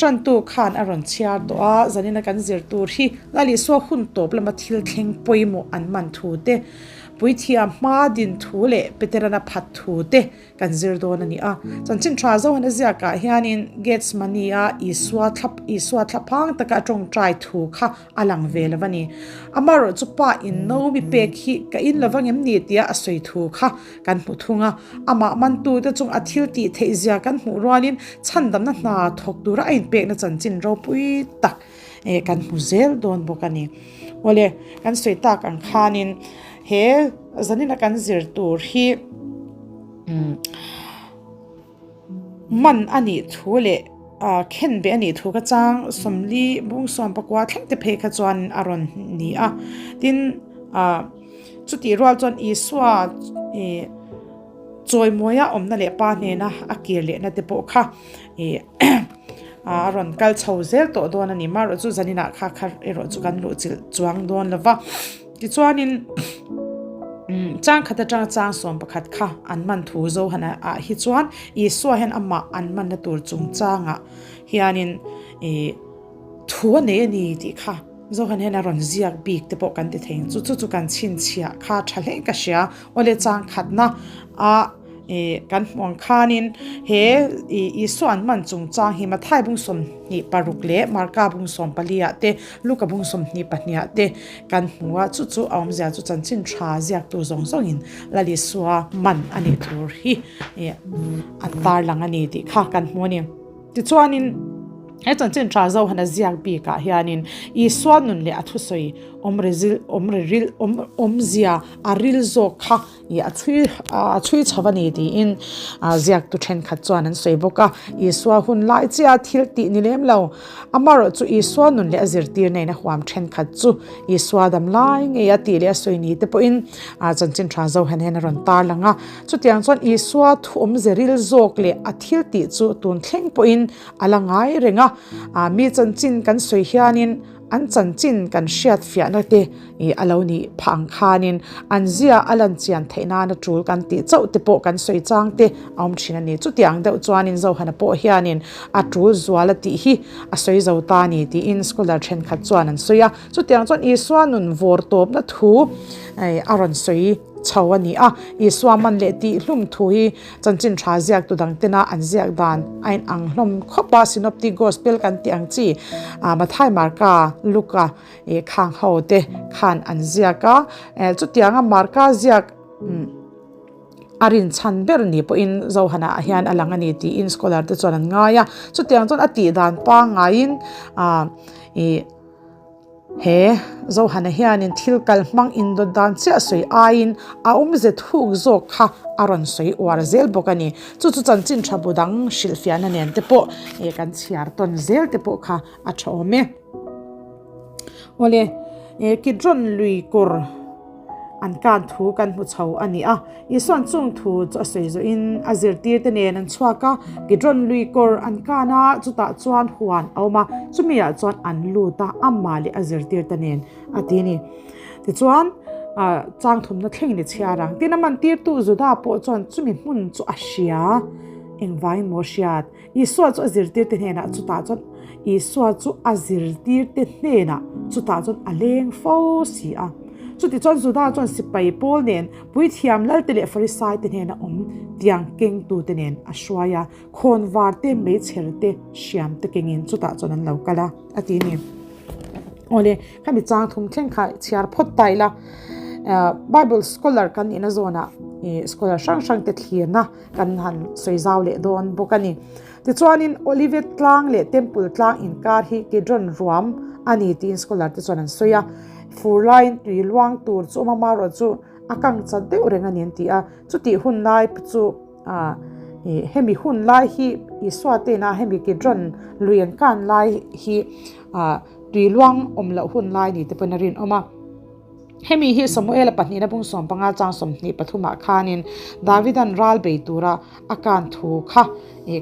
tantu khan a rawn chhiar tawh a, zanina kan zir tur hi Lal Isua hun tawp lama thil thleng pawimawh an man thu te, Puithiam hma din thu leh Peterana phat thu te kan zir dawn a ni a. Chanchin tha Zohana ziakah hianin Gethsemane-a Isua thla Isua thlaphang taka a tawngtai thu kha a lang ve lo a ni. Amaherawhchu pa in no mi pek hi ka in lo vang em ni tia a sawi thu kha kan hmu thung a. Amah mantute chung a thil tih theih zia kan hmuh rualin chhandamna hna thawk tura a inpekna chanchin ropui tak kan hmu zel dawn bawk a ni. Awle, kan sawi tak ang khanin he zanina kan zir tur hi man a nih thu leh khen beh a nih thu ka chang sawmli bung sawm pakua thleng te phei kha chuan a rawn ni a. Tin, chutih rual chuan Isua ih chawimawi a awmna leh pa hnena a kir lehna te pawh kha ih a rawn kal chho zel tawh dawn a ni. Marawh chu zaninah kha kha erawh chu kan luhchilh chuang dawn lo va. Tichuanin changkhat atanga chang 11 kha an man thu Zohana ah hi chuan Isua hian amah an manna tur chungchangah hianin ih thu a nei a ni tih kha Zohan hian a rawn ziak bik te pawh kan ti thei ang chu. Chu chu kan chhinchhiah kha tha hle ka hria. Awle changkhatna a. Ih kan hmuh ang khanin he ih Isua an man chungchang hi Mathai bung 26 leh Marka bung 14 ah te Luka bung 22 ah te kan hmu a, chu chu a awmzia chu chanchin tha ziaktu zawng zawngin Lal Isua man a nih tur hi ih an tarlang a ni tih kha kan hmu a ni. Tichuanin he chanchin tha Zohana ziak bikah hianin Isua nun leh a thusawi awmrezil awmreril awm awmzia a ril zawk kha Ih a chhui a chhui chho a ni tiin ziaktu thenkhat chuan an sawi bawk a. Isua hun lai chiah thil tih ni lem lo. Amaherawh chu Isua nun leh a zirtirna in a huam thenkhat chu Isua dam lai ngei a tih leh a sawi ni te pawhin chanchin tha zo hen hian a rawn tar lang a. Chutiang chuan Isua thu awmze ril zawk leh a thil tih chu tun thleng pawhin a la ngai reng a. Mi chanchin kan sawi hianin An chanchin kan hriat fiahna te ih a lo nih phah ang khanin an zia a lan chian theih nana tul kan tih chauh te pawh kan sawi chang te a awm thin a ni. Chutiang deuh chuanin Zohana pawh hianin a tul zual a tih hi a sawi zo ta a ni tiin scholar thenkhat chuan an sawi a. Chutiang chuan Isua nun vawr tawpna thu a rawn sawi chho a ni a. Isua man leh tih hlum thu hi Chanchin tha ziaktu dang tena an ziak dan a inang hlawm khawp a, Synoptic Gospel kan tih ang chi Mathai, Marka, Luka ih khang ho te khan an ziak a, chutianga Marka ziak a rinchhan ber ni pawhin Zohana ah hian a lang a ni tiin scholar te chuan an ngai a, chutiang chuan a tih dan pangaiin ih. He Zohana hianin thil kal hmang indawt dan chiah sawi aiin a awmze thuk zawk kha a rawn sawi uar zel bawk a ni. Chu chu chanchin tha bu dang hrilhfiahna nen te pawh kan chhiar tawn zel te pawh kha a tha awm e. Awle, Kidron lui kawr. An kan thu kan hmu chho a ni a. Isuan chung thu chu a sawi zawhin a zirtirte nen an chhuak a, Kidron lui kawr an kan a, chutah chuan huan a awm a, chumi ah chuan an lut a, amah leh a zirtirte nen a ti a ni. Tichuan, chang thumna thlengin i chhiar ang. Tin, a mantirtu Juda pawh chuan chumi hmun chu a hria, engvangin maw hriat? Isua chu a zirtirte hnenah chutah chuan Isua chu a zirtirte hnenah chutah chuan a leng fo si a. Chutichuan Juda chuan sipai pawl nen puithiam lalte leh Farisaite hnena awm tiang kengtute nen a hruai a, khawnvar te, meichher te, hriam te kengin chutah chuan an lo kal a, a ti a ni. Awle, khami chang thum thleng kha chhiar phawt ta ila. Bible scholar kan nihna zawnah scholar hrang hrangte thlirna Kan han sawi zau leh dawn bawk a ni. Tichuanin Olivet tlang leh Temple tlang inkar hi Kidron ruam a ni tiin scholar te chuan an sawi a. Fur laiin tui luang tur chu awm a, marawh chu a kang chat deuh reng a ni an ti a. Chutih hun lai chu hemi hun lai hi Isua te ina hemi Kidron lui an kan lai hi tui luang awm loh hun lai ni te pawhin a rinawm a. Hemi hi Samuela pahnihna bung 15 chang 23 ah khanin Davidan ral bei tura a kan thu kha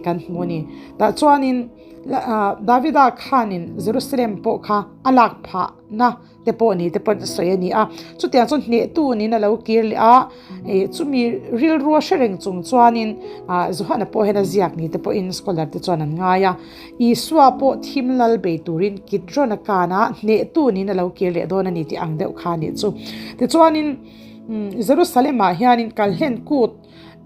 kan hmu a ni. Tah chuanin Davida khanin Jerusalem pawh kha a lak phahna te pawh ni te pawn a sawi a ni a. Chutiang chuan hnehtu niin a lo kir leh a, ih chumi rilru a hre reng chung chuanin ah Johana pawh hian a ziak ni te pawhin scholar te chuan an ngai a. Isua pawh thim lal bei turin Kidron a kan a, hnehtu niin a lo kir leh dawn a ni tih ang deuh kha a nih chu. Tichuanin Jerusalem ah hianin Kalhlen kut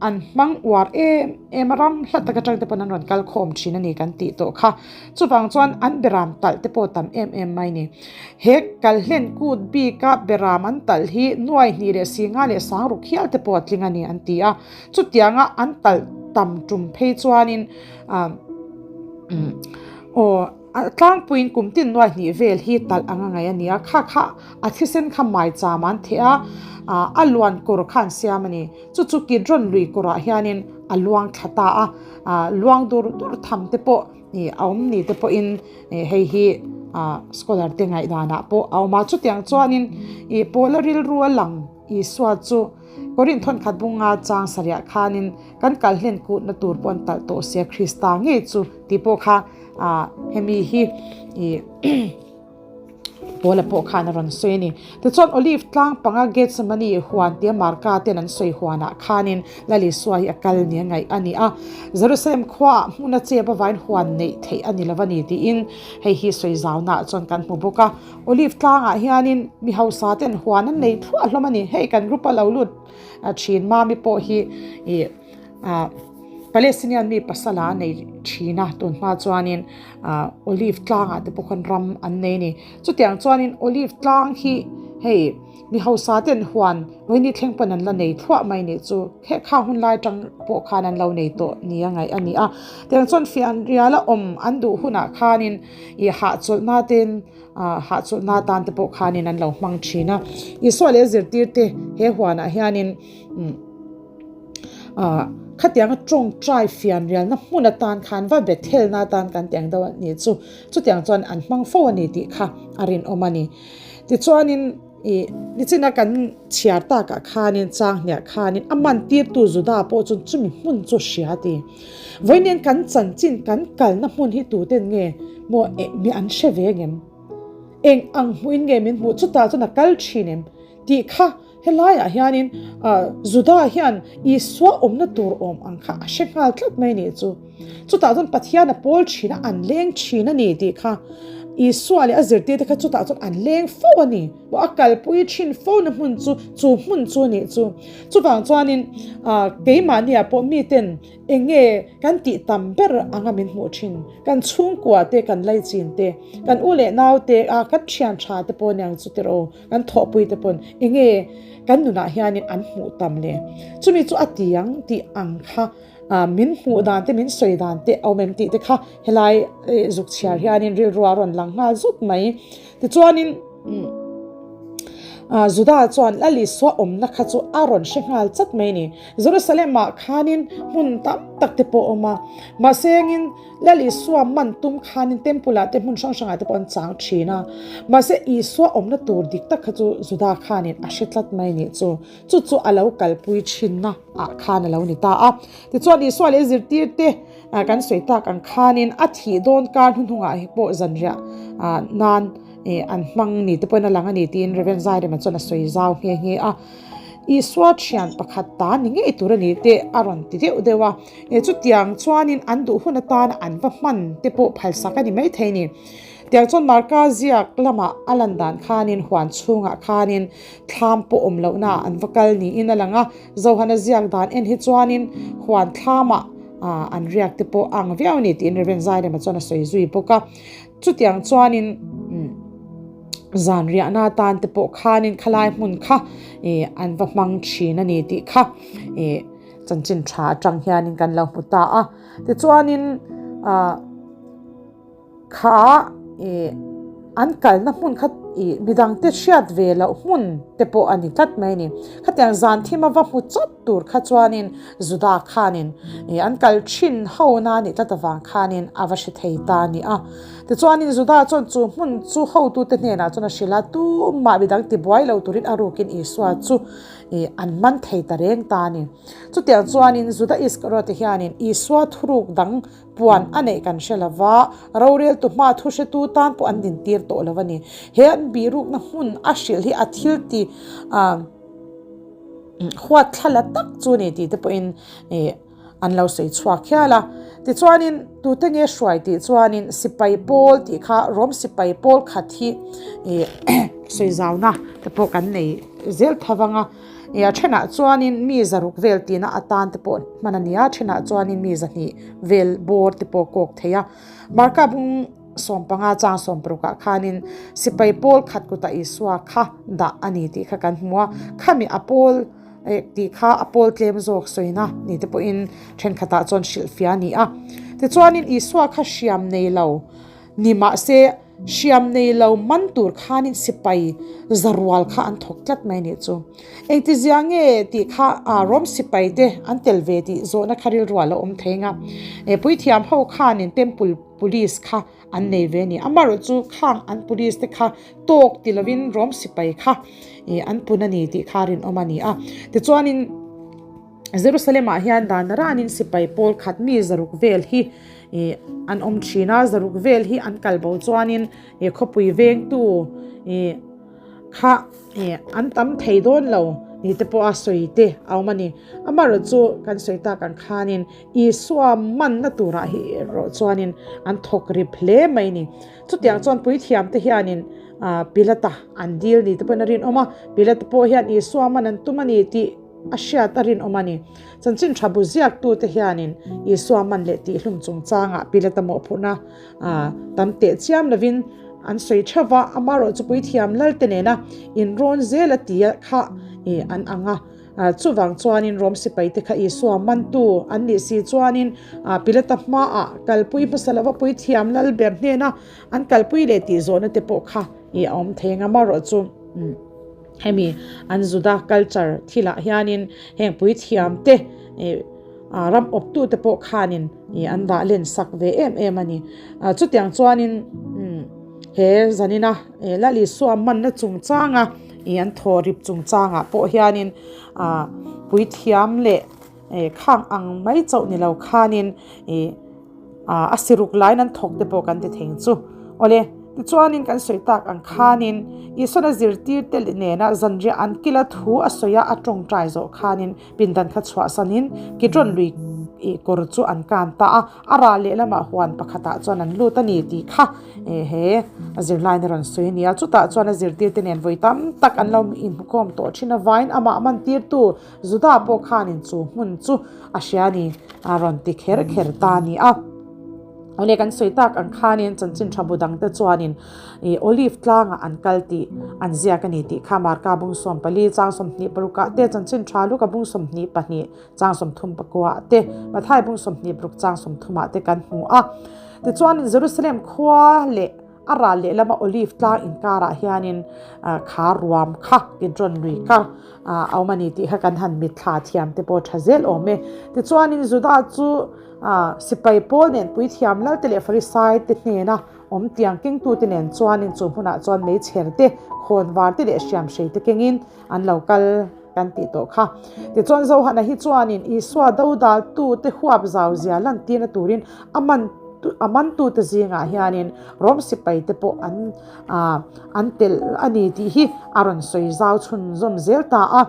An hmang uar em em a, ram hla tak atang te pawn an rawn kal khawm thin a ni kan tih tawh kha. Chuvang chuan an beram talh te pawh tam em em mai ni. He kalhlen kut bika beram an talh hi nuai hnih leh singa leh sangruk hial te pawh a tling a ni an ti a. Chutianga an talh tam tum phei chuanin ah aw a tlangpuiin kum tin nuai hnih vel hi talh anga ngaih a ni a. Kha kha a thisen kha maicham an theh a, a luan kawr kha an siam a ni. Chu chu Kidron lui kawrah hianin a luang thla ta a, ah luang dur dur tham te pawh ih a awm ni te pawhin ih hei hi ah scholar te ngaihdanah pawh a awm a. Chutiang chuanin ih pawla rilru a lang Isua chu Korinth thawnkhat bunga chang sarih khanin kan kal hlen kutna tur pawh an talh tawh sia Krista ngei chu tih pawh kha ah hemi hi ih Paula pawh khan a rawn sawi a ni. Tichuan Olive tlang panga Gethsemane huan tia Marka ten an sawi huanah khanin Lal Isua hi a kal nia ngaih a ni a. Jerusalem khuaah hmun a chep avain huan neih theih a ni lo a ni tiin hei hi sawi zaunaah chuan kan hmu bawk a. Olive tlangah hianin mi hausa ten huan an nei thluah hlawm a ni. Hei kan group a lo lut thin Mami pawh hi ih ah Palestinian mi pasala a nei thin a, tun hma chuanin ah Olive tlangah te pawh khawn ram an nei a ni. Chutiang chuanin Olive tlang hi hei mi hausa ten huan vawiini thleng pawn an la nei thluah mai nih chu he khang hun lai atang pawh khan an lo nei tawh nia ngaih a ni a. Tiang chuan fianriala awm an duh hunah khanin ih hahchawlhna ten ah hahchawlhna atan te pawh khanin an lo hmang thin a. Isua leh a zirtirte he huanah hianin umm. Ah, khatianga tawngtai fianrialna hmun atan khan va Bethelna atan kan tih ang deuh a nih chu. Chutiang chuan an hmang fo a ni tih kha a rinawm a ni. Tichuanin ih nichina kan chhiar takah khanin chang hniah khanin a man tirtu Juda pawh chuan chumi hmun chu hria a ti. Vawiin kan chanchin kan kalna hmun hi tuten nge maw eh mi an hre ve ngem? Eng ang hmuhin nge min hmuh? Chutah chuan a kal thin em? Tih kha Helaiah hianin Juda hian Isua awmna tur awm ang kha a hre nghal tlat mai nih chu. Chutah chuan Pathian a pawl thin a, an leng thin a ni tih kha Isua leh a zirtirte kha chutah chuan an leng fo a ni. A kalpui thin fo na hmun chu chu hmun chu a nih chu. Chuvang chuanin keimahniah pawh miten eng nge kan tih tam ber anga min hmuh thin. Kan chhungkua te, kan laichin te, kan u leh nau te, kan thian tha te pawh aniang chu tiraw. Kan thawhpui te pawn enge kan nunah hianin an hmuh tam le? Chumi chu a ti ang tih ang kha min hmuh dan te min sawi dan te a awm em tih te kha helai zuk chhiar hianin rilru a rawn lang nghal zut mai. Tichuanin Juda chuan Lal Isua awmna kha chu a rawn hre nghal chat mai a ni. Jerusalem-ah khanin hmun tam tak te pawh a awm a, mahse engin Lal Isua man tum khanin temple ah te hmun hrang hrangah te pawh an chang thin a, mahse Isua awmna tur dik tak kha chu Juda khanin a hre tlat mai nih chu, chu chu a lo kalpui thinna ah khan a lo ni ta a. Tichuan Isua leh zirtir te kan sawi tak ang khanin a thih dawn kar hnuhnungah hi pawh zanriah nan an hmang ni te pawhin a lang a ni tiin Rev Zairema chuan a sawi zau nghe nghe a. Isua thian pakhat ta ni ngei tur a ni te a rawn ti deuh deuh a. E chutiang chuanin an duh hun atana an va hman te pawh phalsak a ni maithei ni. Tiang chuan Marka ziak lamah a lan dan khanin huan chhungah khanin thlam pawh awm lohnaah an va kal niin a lang a, Zohana ziak dan en hi chuanin huan thlamah an riak te pawh a ang viau a ni tiin Rev Zairema chuan a sawi zui bawk a. Chutiang chuanin zan riahna atan te pawh khanin khalai hmun kha an va hmang thin a ni tih kha. Chanchin tha atang hianin kan lo hmu ta a, tichuanin ah kha ih an kalna hmun kha ih midangte hriat ve loh hmun te pawh a ni tlat mai a ni. Khatiang zan thim a va hmu chawt tur kha chuanin Juda khanin ih an kal thin ho na nih tlat avang khanin a va hre thei ta a ni a. Tichuanin Juda chuan chu hmun chu hotute hnenah chuan a hrilh a, tumah midang tibuai lo turin a rukin Isua chu. ih an man thei ta reng ta a ni. Chutiang chuanin Juda Iskariot hianin Isua thuruk dang puan a neih kan hre lo va, roreltu hma thu hretu tan pawh an dintir tawh lo a ni. He an bihrukna hmun a hrilh hi a thil ti ah huat thla la tak chu a ni tih te pawhin ih an lo sawi chhuak hial a. Tichuanin tute nge hruai tih chuanin sipai pawl tih kha Rom sipai pawl khat hi ih sawi zauna te pawh kan nei zel tho vang a. Ih a thenah chuanin mi zaruk vel tihna atan te pawh hman a ni a, thenah chuanin mi zahnih vel bawr te pawh kawk thei a. Marka bung sawmpanga chang sawmparukah khanin sipai pawl khat kutah Isua kha dah a ni tih kha kan hmu a, khami a pawl eh tih kha a pawl tlem zawk sawina ni te pawhin thenkhatah chuan hrilhfiah a ni a. Tichuanin Isua kha hriam nei lo ni mahse hriam nei lo man tur khanin sipai zarual kha an thawk tlat mai nih chu. Engtizia nge tih kha Rom sipai te an tel ve tih zawhna kha rilrual a awm thei nga. Puithiam ho khanin temple police kha an nei ve a ni. Amaherawh chu khang an police te kha tawk ti lovin Rom sipai kha an pun a ni tih kha rinawm a ni a. Tichuanin Jerusalem ah hian dan ranin sipai pawl khat mi zaruk vel hi an awm thin a, zaruk vel hi an kal bo chuanin khawpui vengtu kha an tam thei dawn lo ni te pawh a sawi te a awm a ni. Amaherawh chu kan sawi tak ang khanin Isua manna turah hi erawh chuanin an thawk rip hle mai ni. Chutiang chuan puithiamte hianin Pilata an dil ni te pawhin a rinawm a, Pilata pawh hian Isua man an tum a ni tih a hriat a rinawm a ni. Chanchin tha bu ziaktute hianin Isua man leh tihhlum chungchangah Pilata mawhphurhna tam teh chiam lovin an sawi theuh va, amaherawh chu puithiam lalte nena inrawn zel a ti kha an ang a. Chuvang chuanin Rom sipaite kha Isua mantu an nih si chuanin Pilata hmaah kalpui hmasa lova puithiam lal ber hnena an kalpui leh tih zawhna te pawh kha a awm thei ang. Amaherawh chu hemi an Juda culture thilah hianin heng puithiam te ram awptute pawh khanin an dah len sak ve em em a ni. Chutiang chuanin he zanina Lal Isua manna chungchanga Ih an thaw rip chungchangah pawh hianin ah puithiam leh eh khang ang mai chauh ni lo khanin ih ah a siruk laiin an thawk te pawh kan ti thei ang chu. Awle tichuanin kan sawi tak ang khanin Isuan a zirtir te nena zanriah an kila thu a sawi a a tawngtai zawh khanin pindan kha chhuahsanin Kidron lui ih kawr chu an kan ta a. A ral lehlamah huan pakhatah chuan an lut a ni tih kha he a zirlaina rawn sawi a ni a, chutah chuan a zirtirte nen vawi tam tak an lo inhmukhawm tawh thin avangin amah mantirtu Juda pawh khanin chu hmun chu a hria a ni a rawn ti kher kher ta a ni a. Awle kan sawi tak ang khanin chanchin tha bu dangte chuanin ih Olive tlangah an kal tih an ziak a ni tih kha Marka bung 14 chang 26 ah te chanchin tha Luka bung 22 Chang 30 pakua te, Mathai bung 26 chang 30 ah te kan hmu a. Tichuanin Jerusalem khua leh a ral lehlama Olive tlang inkarah hianin kha ruam kha Kidron lui kha a awm a ni tih kha kan han mitthla thiam te pawh tha zel awm e. Tichuanin Juda chu sipai pawl nen puithiam lalte leh Farisai te hnena awm tiang kengtute nen chuanin chu hmunah chuan meichher te, khawnvar te leh hriamhrei te kengin an lo kal. Kan tih tawh kha. Tichuan Zohana hi chuanin Isua dodaltute huap zau zia lantirna turin a man a mantute zingah hianin Rom sipaite pawh an an telh a ni tih hi a rawn sawi zau chhunzawm zel ta a.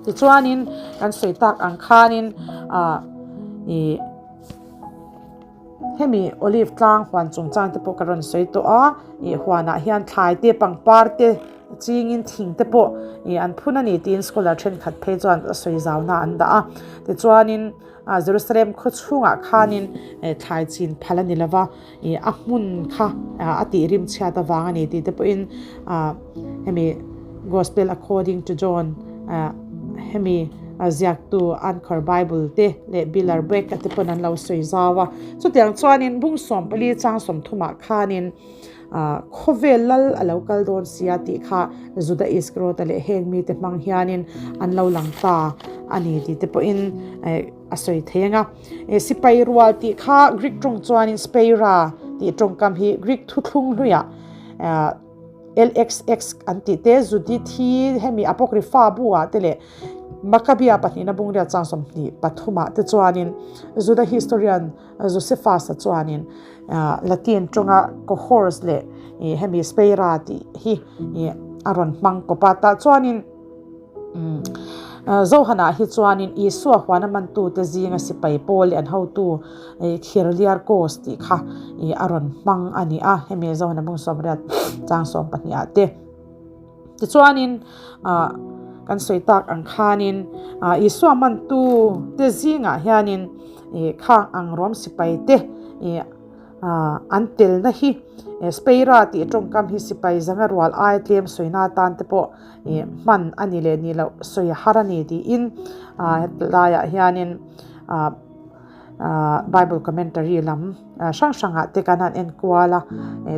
Tichuanin kan sawi tak ang khanin ih Hemi olive tlang huan chungchang te pawh ka rawn sawi tawh a, ih huanah hian thlai te pangpar te chingin thing te pawh ih an phun a ni tiin scholar thenkhat phei chuan a sawi zauna an dah a, tichuanin ah Jerusalem khaw chhungah khanin thlai chin phal a ni lova ih a hmun kha a tih rim chhiat avang a ni tih te pawhin ah hemi gospel according to John ah hemi a ziaktu Anchor Bible te leh Biller Break te pawn an lo sawi zau a. Chutiang chuanin bung 14 chang 30 ah khanin ah khawvel lal a lo kal dawn sia tih kha Juda Iskariota leh heng mite hmang hianin an lo lang ta a ni tih te pawhin eh a sawi thei ang a. Eh sipai rual tih kha Greek tawng chuanin speira tih tawngkam hi Greek thuthlung hluiah ah. LXX an tih te, Judithi hemi Apocrypha bu ah te leh Maccabea pahnihna bungriat chang 23 ah te chuanin Juda historian Josephus-a chuanin Latin tawnga cohors leh hemi speira tih hi a rawn hmang kawp a. Tah chuanin Zohana hi chuanin Isua huana mantute zinga sipai pawl leh an hotu Khirliarkos tih kha a rawn hmang a ni a, hemi Zohana bung sawmriat chang 12 ah te. Tichuanin kan sawi tak ang khanin Isua mantu te zingah hianin khang ang rawm sipai te an telna hi Speira tih tawngkam hi sipai zanga rual aia tlem sawina atan te pawh hman a ni leh ni loh sawi a har a ni tiin hetlaiah hianin Bible commentary lam hrang hrangah te kan han en kual a.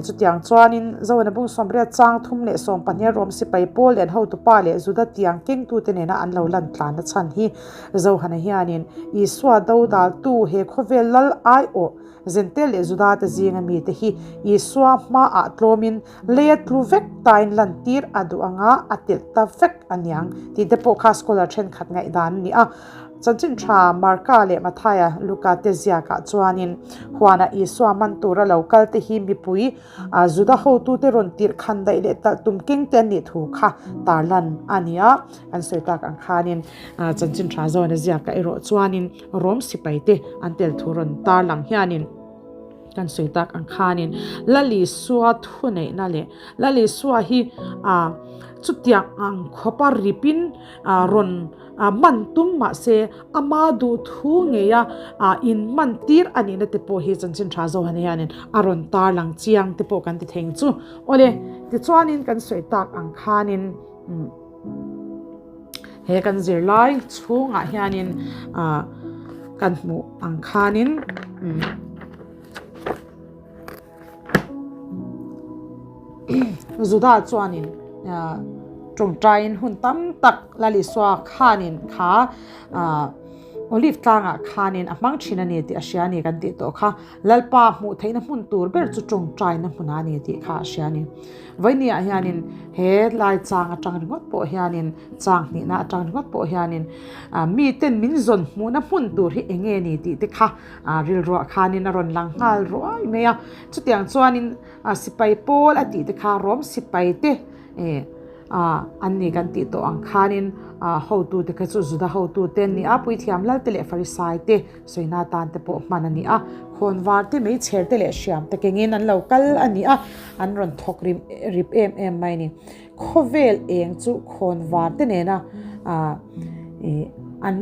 Chutiang chuanin Zohana bung 80 chang 3 leh 12 Rom sipai pawl leh an hotupa leh Juda tiang kengtute nena an lo lan tlanna chhan hi Zohana hianin Isua dodaltu he khawvel lal aiawh Zentel leh Juda te zinga mite hi Isua hmaah tlawmin Leia tlu vek tain lantir a duh anga a telh ta vek aniang tih te pawh kha scholar thenkhat ngaihdan a ni a. Chanchin tha Marka leh Mathaia, Luka te ziakah chuanin huana Isua man tura lo kal te hi mipui Juda hotute rawn tirh khan daih leh talh tum keng te an nih thu kha tarlan a ni a. Kan sawi tak ang khanin chanchin tha zawna ziakah erawh chuanin Rom sipai te an tel thu rawn tarlang hianin, Kan sawi tak ang khanin Lal Isua thuneihna leh Lal Isua hi chutiang ang khawpa ripin rawn man tum mahse ama duh thu ngeia in man tir a nihna te pawh hi chanchin tha Zohana hianin a rawn tarlang chiang te pawh kan ti thei chu. Awle, tichuanin kan sawi tak ang khanin. He kan zirlai chhungah hianin ah kan hmuh ang khanin Juda chuanin ah tawngtaiin hun tam tak Lalisua khanin kha ah Olive tlangah khanin a hmang thin a ni tih a hria a ni kan tih tawh kha. Lalpa hmuh theihna hmun tur ber chu tawngtaina hmunah a ni tih kha a hria a ni. Vawinia hianin he lai chang atang ringawt pawh hianin chang hnihna atang ringawt pawh hianin miten min zawn hmuhna hmun tur hi eng nge ni tih te kha rilruah khanin a rawn lang nghal ruai mai a. Chutiang chuanin sipai pawl a tih te kha rawm sipai te an ni kan tih tawh ang khanin hotute kha chu Juda hotute an ni a, puithiam lalte leh Farisai te Sawina tan te pawh hman a ni a, khawnvar te, meichher te leh hriam te kengin an lo kal a ni a, an rawn thawk rim rip em em mai a ni. Khawvel eng chu khawnvar te nena an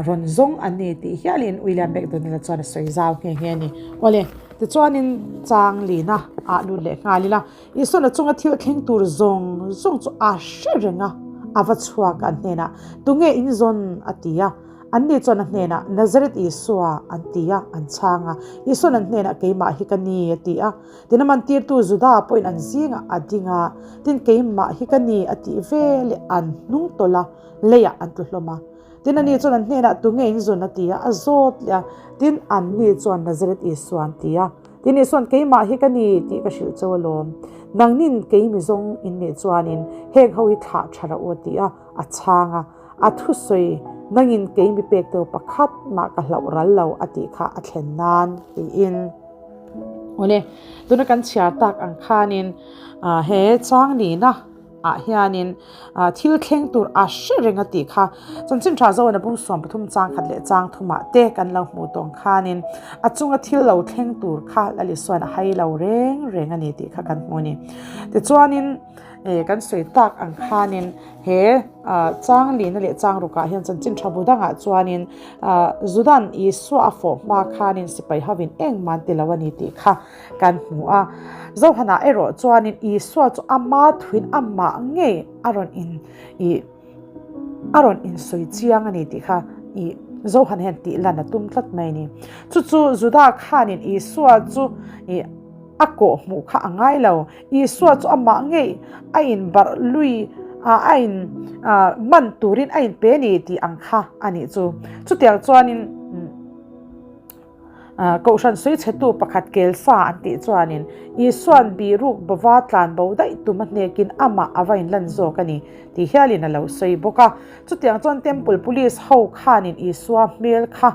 rawn zawng an ni tih hialin William McDonald-a chuan a sawi zau nghe nghe a ni. Awle, tichuanin chang lina ah lut leh nghal ila, Isuan a chunga thil thleng tur zawng zawng chu a hre reng a, a va chhuak an hnenah, Tunge in zawn? a ti a. Anni chuan a hnenah, Nazareth Isua, an ti a, an chhang a. Isuan an hnenah, Keimah hi ka ni, a ti a. Tin, a mantirtu Juda pawhin an zingah a ding a, Tin, keimah hi ka ni, a tih veleh an hnung tawlh a, leiah an tlu hlawm a. Tin, ani chuan an hnenah, Tunge in zun? a ti a, a zawt leh a. Tin, anni chuan, Nazareth Isua, an ti a. Tin, Isuan, Keimah hi ka ni, tih ka hrilh cheu alawm. Nangnin kei mi zawng in nih chuanin heng ho hi thlah tha rawh u, a ti a, a chhang a. A thusawi, Nangin kei mi pek deuh pakhat mah ka hlauh ral lo a tih kha a thlen nan tiin. Awle, tuna kan chhiar tak ang khanin he chang nihna ah hianin thil thleng tur a hre reng a tih kha chanchin tha zo in a bung 13 chang khat leh chang thumah te kan lo hmuh tawng khanin a chunga thil lo thleng tur kha Lal Isuan a hai lo reng reng a ni tih kha kan hmu a ni. Tichuanin kan sawi tak ang khanin He chang lihna leh chang rukah hian chanchin tha bu dangah chuanin Judan Isua a fawh hma khanin sipai hovin engmah an ti lo a ni tih kha kan hmu a. Zohanah erawh chuanin Isua chu ama thuin amah ngei a rawn in ih a rawn insawi chiang a ni tih kha ih Zohan hian tih lan a tum tlat mai a ni. Chu chu Juda khanin Isua chu ih a kawh hmuh kha a ngai lo. Isua chu amah ngei a inbarh lui a, a in man turin a inpe a ni tih ang kha a nih chu. Chutiang chuanin. Kohhran sawichhetu pakhat Kelsa an tih chuanin Isua'n bihruk bova tlan bo daih tum a hnekin amah a va inlan zawk a ni tih hialin a lo sawi bawk a. Chutiang chuan Temple Police ho khanin Isua hmel kha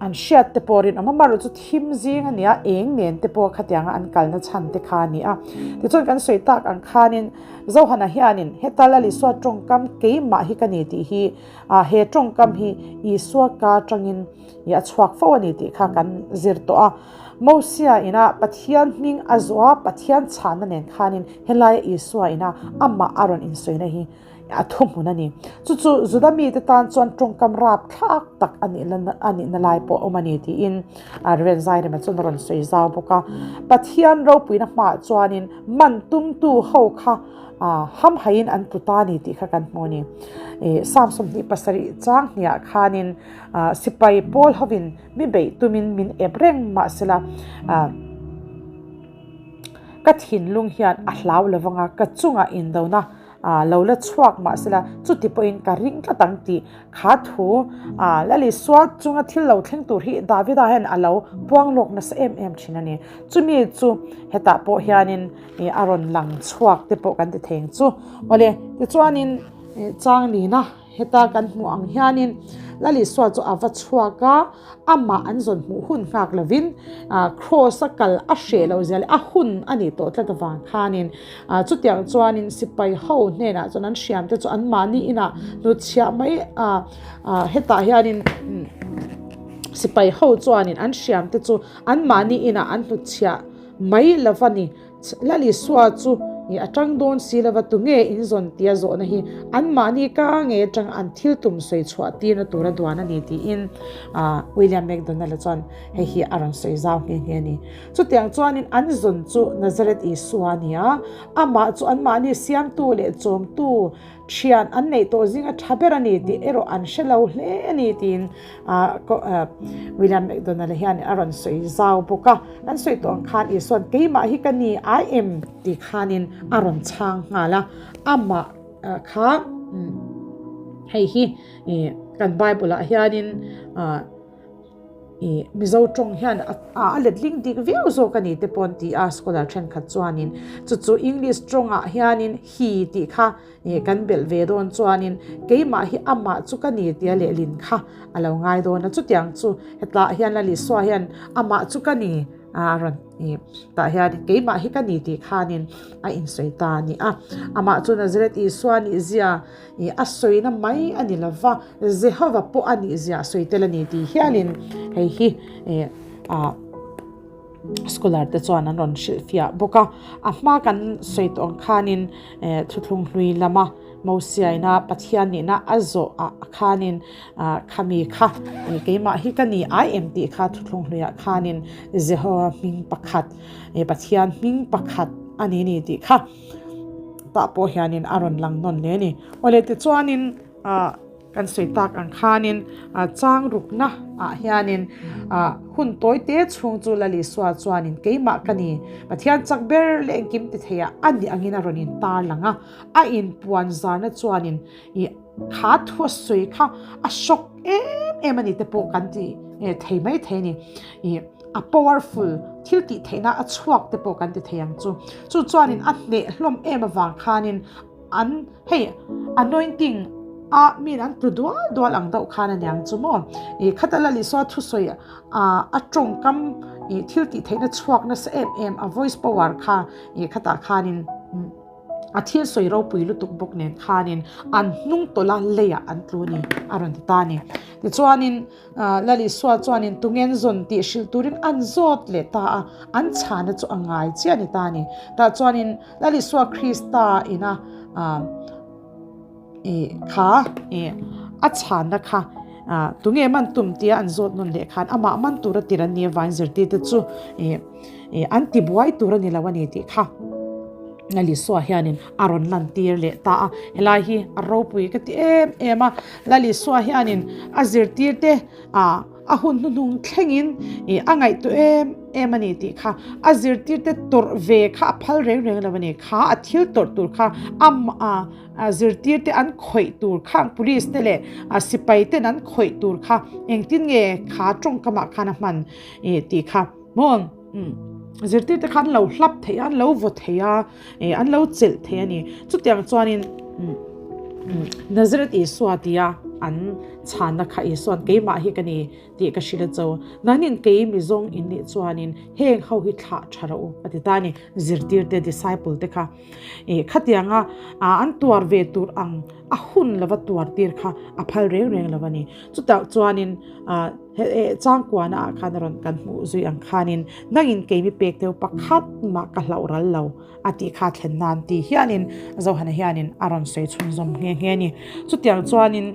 an hriat te pawh rinawm a, amaherawhchu thim zing a nia, eng nen te pawh khatianga an kalna chhan te kha a ni a. Tichuan kan sawi tak ang khanin Zohana hianin heta Lal Isua tawngkam keimah hi ka ni tih hi A, he tawngkam hi Isua ka atangin i a chhuak fo a ni tih kha kan zir tawh a. Mosia ina Pathian hming a zawh a, Pathian chhanna nen khanin helaia Isua ina amah a rawn insawina hi a thuhmun a ni. Chu chu Juda mite tan chuan tawngkam rapthlak tak a nih a nihna lai pawh a awm a ni tiin Rev. Zairema chuan a rawn sawi zau bawk a. Pathian ropuina hmaah chuanin man tumtu ho kha Hamhaiin an tlu ta a ni tih kha kan hmu a ni. Psalm 27 chang hniah khanin sipai pawl hovin mi beih tumin min ep reng mahsela ka thinlung hian a hlau lo vang a, ka chungah indona lo la chhuak mahsela chuti pawhin ka ring tlat ang tih kha thu Lal Isua chunga thil lo thleng tur hi Davida hian a lo puang lawk nasa em em thin a ni. Chumi chu hetah pawh hianin Ih a rawn lang chhuak te pawh kan ti thei ang chu. Awle, tichuanin chang lina heta kan hmuh ang hianin Lal Isua chu a va chhuak a, amah an zawn hmuh hun nghak lovin Kraws a kal a hreh loh zia leh a hun a nih tawh tlat avang khanin chutiang chuanin sipai ho hnenah chuan an hriam te chu anmahni inah hnutchhiah mai hetah hianin sipai ho chuanin an hriam te chu anmahni inah an hnutchhiah Mai lova ni. Lal Isua chu i a tang dawn si lova tunge in zawn tia zawhna hi anmahni ka ngei atang an thil tum sawi chhuah tirna tura duan a ni tiin William MacDonald-a chuan hei hi a rawn sawi zau nghe nghe a ni. Chutiang chuanin an zawn chu Nazareth Isua a ni a, amah chu anmahni siamtu leh chawmtu Thian an neih tawh zinga tha ber a ni tih erawh an hre lo hle a ni tiin William McDonald-a hian a rawn sawi zau bawk a. Kan sawi tawh ang khan Isua'n keimah hi ka ni, I am tih khanin a rawn chhang nghal a. Amah kha hei hi kan Bible-ah hianin I Mizo tawng hian a letling dik viau zawk a ni te pawh an ti a, scholar thenkhat chuanin chu chu English tawngah hianin he tih kha kan belh ve dawn chuanin keimah hi amah chu ka ni tia lehlin kha a lo ngai dawn a, chutiang chu hetah hian Lal Isua hian amah chu ka ni a rawn i tah hian keimah hi ka ni tih khanin a insawi ta a ni a, amah chu Nazareth Isua nih zia I a sawina mai a ni lova, Jehova pawh a nih zia a sawi tel a ni tih hialin hei hi ah scholar te chuan an rawn hrilhfiah bawk a. A hma kan sawi tawh ang khanin thuthlung hlui lama Mosiaina Pathian nihna a zawh ah khanin ah khami kha keimah hi ka ni ai em tih kha thuthlung hluiah khanin Jehova hming pakhat Pathian hming pakhat a ni ni tih kha. Tah pawh hianin a rawn lang nawn hle a ni. Awle tichuanin ah kan sawi tak ang khanin ah chang rukna ah hianin ah hun tawi te chhung chu Lal Isua chuanin keimah ka ni Pathian chak ber leh engkim ti theiah a ni angin a rawn in tar lang a, a inpuan zarna chuanin ih kha thu a sawi kha a shock em em a ni te pawh kan ti thei mai thei a ni. Ih. A powerful, thil tih theihna a chhuak te pawh kan ti thei ang chu. Chu chuanin a hneh hlawm em avang khanin an hei anointing a min an tlu dual dual ang deuh khan a niang chu maw. Ih khata Lal Isua thusawi a tawngkam ih thil tih theihna chhuak nasa em em a voice power kha ih khatah khanin a thil sawi ropui lutuk bawk nen khanin an hnung tawlh a leiah an tlu a ni a rawn ti ta a ni. Tichuanin. Lal Isua chuanin tungen zawn tih hrilh turin an zawt leh ta a, an chhana chu a ngai chiah a ni ta a ni. Tah chuanin Lal Isua Krista ina kha a chhanna kha tunge man tum tia an zawt nawn leh khan amah man tura tir an ni avangin zirtirte chu an tibuai tur a ni lo a ni tih kha Lal Isua hianin a rawn lantir leh ta a. Helai hi a ropui ka ti em em a, Lal Isua hianin a zirtirte ah. a hun hnuhnung thlengin ih a ngaihtuah em em a ni tih kha a zirtirte tawrh ve kha a phal reng reng lo a ni. Kha a thil tawrh tur kha a a zirtirte an khawih tur kha police te leh a sipai ten an khawih tur kha engtin nge kha tawngkamah khan a hman ih tih kha maw zirtirte kha an lo hlap thei a an lo vaw thei a ih an lo chelh thei a ni. Chutiang chuanin Nazareth Isua tia an chhanna kha Isua'n keimah hi ka ni tih ka hrilh a cho. Nangnin kei mi zawng in nih chuanin heng ho hi thlah tha rawh u a ti ta a ni. Zirtirte, disciple, te kha ih khatianga an tuar ve tur ang a hun lova tuar tir kha a phal reng reng lo a ni. Chutah chuanin changkuana ah khan a rawn kan hmuh zui ang khanin nangin kei mi pek deuh pakhat mah ka hlauh ral lo a tih kha thlen nan ti hianin Zohana hianin a rawn sawi chhunzawm nghe nghe a ni. Chutiang chuanin.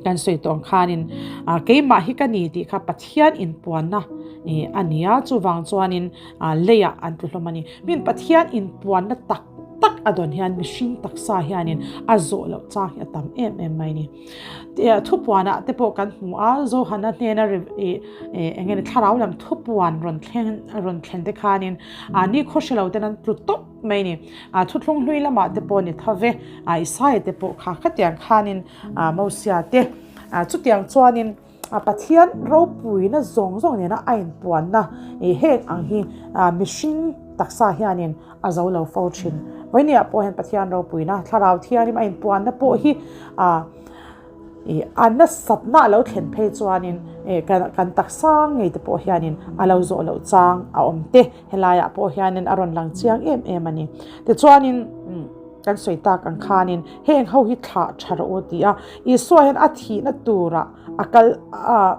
Kan sawi tawh ang khanin keimah hi ka ni tih kha Pathian inpuanna a ni a, chuvang chuanin leiah an tlu hlawm a ni. Min Pathian inpuanna tak tak a dawn hian mihring taksa hianin a zawh loh chang hi a tam em em mai a ni. Thupuanah te pawh kan hmu a, Johana hnena eng nge ni thlarau lam thupuan rawn thleng rawn thlen te khanin nikhaw hre lo ten an tlu tawp mai a ni. Thuthlung hlui lamah te pawh ni tho ve, Isaia te pawh kha khatiang khanin Mosia te chutiang chuanin Pathian ropuina zawng zawng nena a inpuanna heng ang hi mihring taksa hianin a zo lo fo thin. Vawinia pawh hian Pathian ropuina thlarau thianghlim a inpuanna pawh hi a nasatna a lo thlen phei chuanin kan taksa ngei te pawh hianin a lo zawh loh chang a awm te helaiah pawh hianin a rawn lang chiang em em a ni. Tichuanin. Kan sawi tak ang khanin heng ho hi thlah tha rawh u ti a, Isua hian a thihna turah a kal a,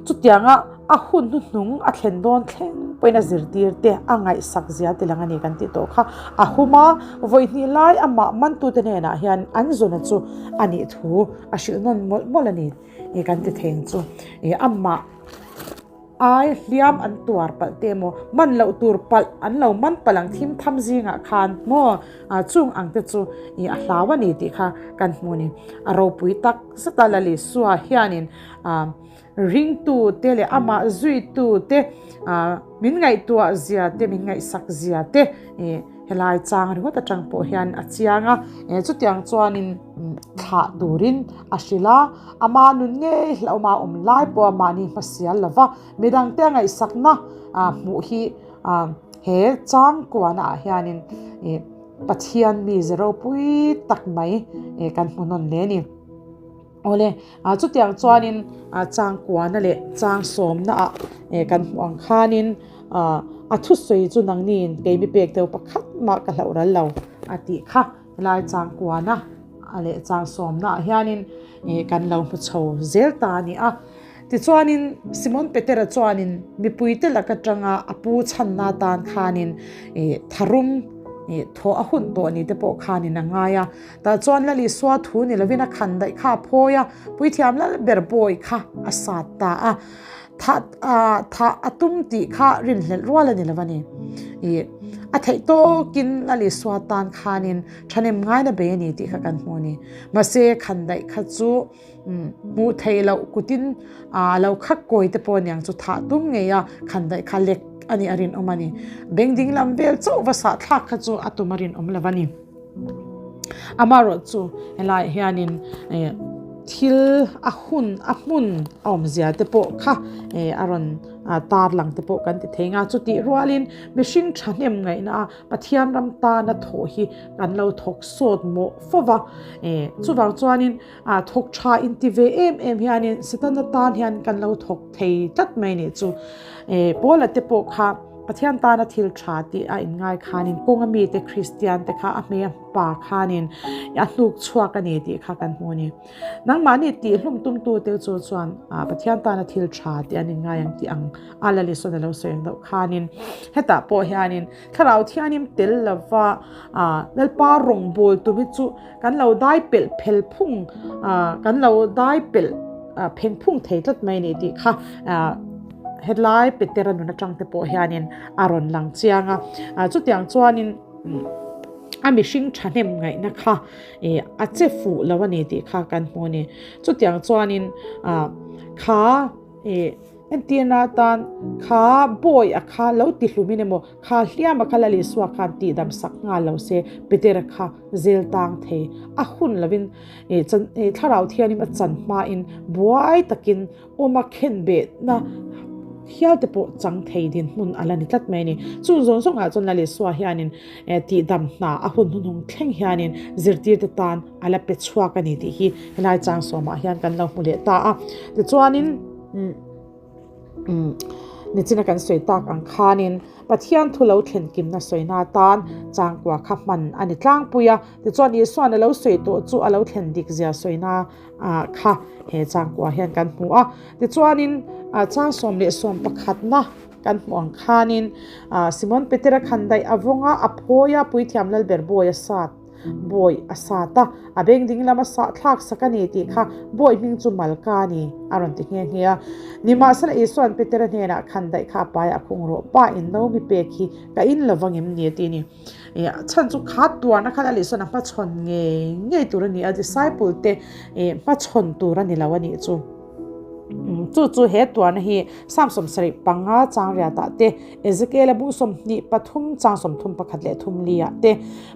chutianga a hun hnuhnung a thlen dawn thleng pawhin a zirtir te a ngaihsak zia ti lang a ni kan tih tawh kha. A hum a, vawi hnih lai amah mantute hnenah hian an zuna chu a nih thu a hrilh nawn mawlh mawlh a ni kan ti thei ang chu. Amah. Ai, hliam an tuar palh te emaw, man loh tur palh an lo man palh ang thim tham zingah khan maw chung ang te chu i a hlau a ni tih kha kan hmu a ni. A ropui tak zet a Lalisua hianin ringtu te leh amah zuitu te min ngaihtuah zia te min ngaihsak zia te helai chang ringawt atang pawh hian a chiang a, chutiang chuanin thlah turin a hrilh a, ama nun ngei hlauhawma awm lai pawha mahni hmasial lova midangte a ngaihsakna hmuh hi he changkuana ah hianin Pathian mize ropui tak mai kan hmu nawn hle a ni. Awle, chutiang chuanin changkuana leh changsawmna ah kan hmuh ang khanin a thusawi chu nangniin keimi pek deuh pakhat mah ka hlauh ral lo a tih kha. Helai changkuana leh changsawmna ah hianin kan lo hmu chho zel ta a ni a. Tichuanin Simon Petera chuanin mipuite lak atanga a pu chhanna atan khanin tharum thawh a hun tawh ni te pawh khanin a ngai a. Tah chuan Lal Isua thu ni lovin a khan daih kha a phawi a, Puithiam Lal ber bawi kha a sat ta a. Thah thah a tum tih kha rinhlelh rual a ni lo a ni. Ih a theih tawkin Lal Isua tan khanin thahnem ngaina bei a ni tih kha kan hmu a ni. Mahse khandaih kha chu hmuh theih loh kutin a lo khak kawi te pawh aniang chu thah tum ngei a khandaih kha lek a nih a rinawm a ni. Beng ding lam vel chauh va sah thlak kha chu a tum a rinawm lo a ni. Amaherawh chu helaiah hianin thil a hun a hmun a awmzia te pawh kha a rawn tar lang te pawh kan ti thei nga chutih rualin mihring thahnem ngaihna a Pathian ram tana thawh hi kan lo thawk sawt mawh fo va chuvang chuanin thawk tha inti ve em em hianin Setana tan hian kan lo thawk thei tlat mai nih chu Paula te pawh kha Pathian tana thil tha tih a inngai khanin kawnga mite Kristian te kha a hmei a pa khanin a hnuk chhuak a ni tih kha kan hmu a ni. Nangmahni tihhlum tumtute chu chuan Pathian tana thil tha tih an inngai ang tih ang a la Lisuan a lo sawi ang deuh khanin hetah pawh hianin Thlarau Thianghlim tel lova Lalpa rawngbâwl tum hi chu Kan lo dai pelh phel phung, kan lo dai pelh pheng phung thei tlat mai a ni tih kha hetlai Petera nun atang te pawh hianin a rawn lang chiang a. Chutiang chuanin. A mihring thahnem ngaihna kha ih a che fuh lo a ni tih kha kan hmu a ni. Chutiang chuanin ah kha ih entirna atan kha bawi a kha lo ti hlumin emaw kha hliam a kha Lal Isua khan tihdam sak nghal lo se Petera kha zel tang thei a hun lovin ih chan ih thlarau thianghlim a chan hmain buai takin Awma khenbehna hial te pawh chang thei dinhmun a la ni tlat mai a ni. Chung zawng zawngah chuan Lal Isua hianin tihdam hna a hun hnuhnung thleng hianin zirtirte tan a la pe chhuak a ni tih hi helai chang sawmah hian kan lo hmu leh ta a. Tichuanin nichina kan sawi tak ang khanin Pathian thu lo thlenkimna sawina atan changkua kha hman a ni tlangpui a. Tichuan Isua'n a lo sawi tawh chu a lo thlen dik zia sawina ah kha he changkua hian kan hmu a tichuanin ah chang 11 na kan hmuh ang khanin ah Simon Petera khandaih a vawng a a phawi a puithiam lalber bawi a sat bawi a sat a a beng ding lama sah thlak sak a ni tih kha bawi hming chu Malka a ni a rawn ti nghe nghe a nimahsela Isua'n Petera hnenah khandaih kha a paia a khung rawh pa in no mi pek hi ka in lovangem ni a ti a ni. Eh chhan chu kha tuarna khan a lehsawn a hmachhawn ngei ngei tur a ni a disciple te eh hmachhawn tur a ni lo a nih chu chu chu he tuarna hi Psalm 75 chang riatah te Ezekiel a bung 23 chang 31 leh thum li ah te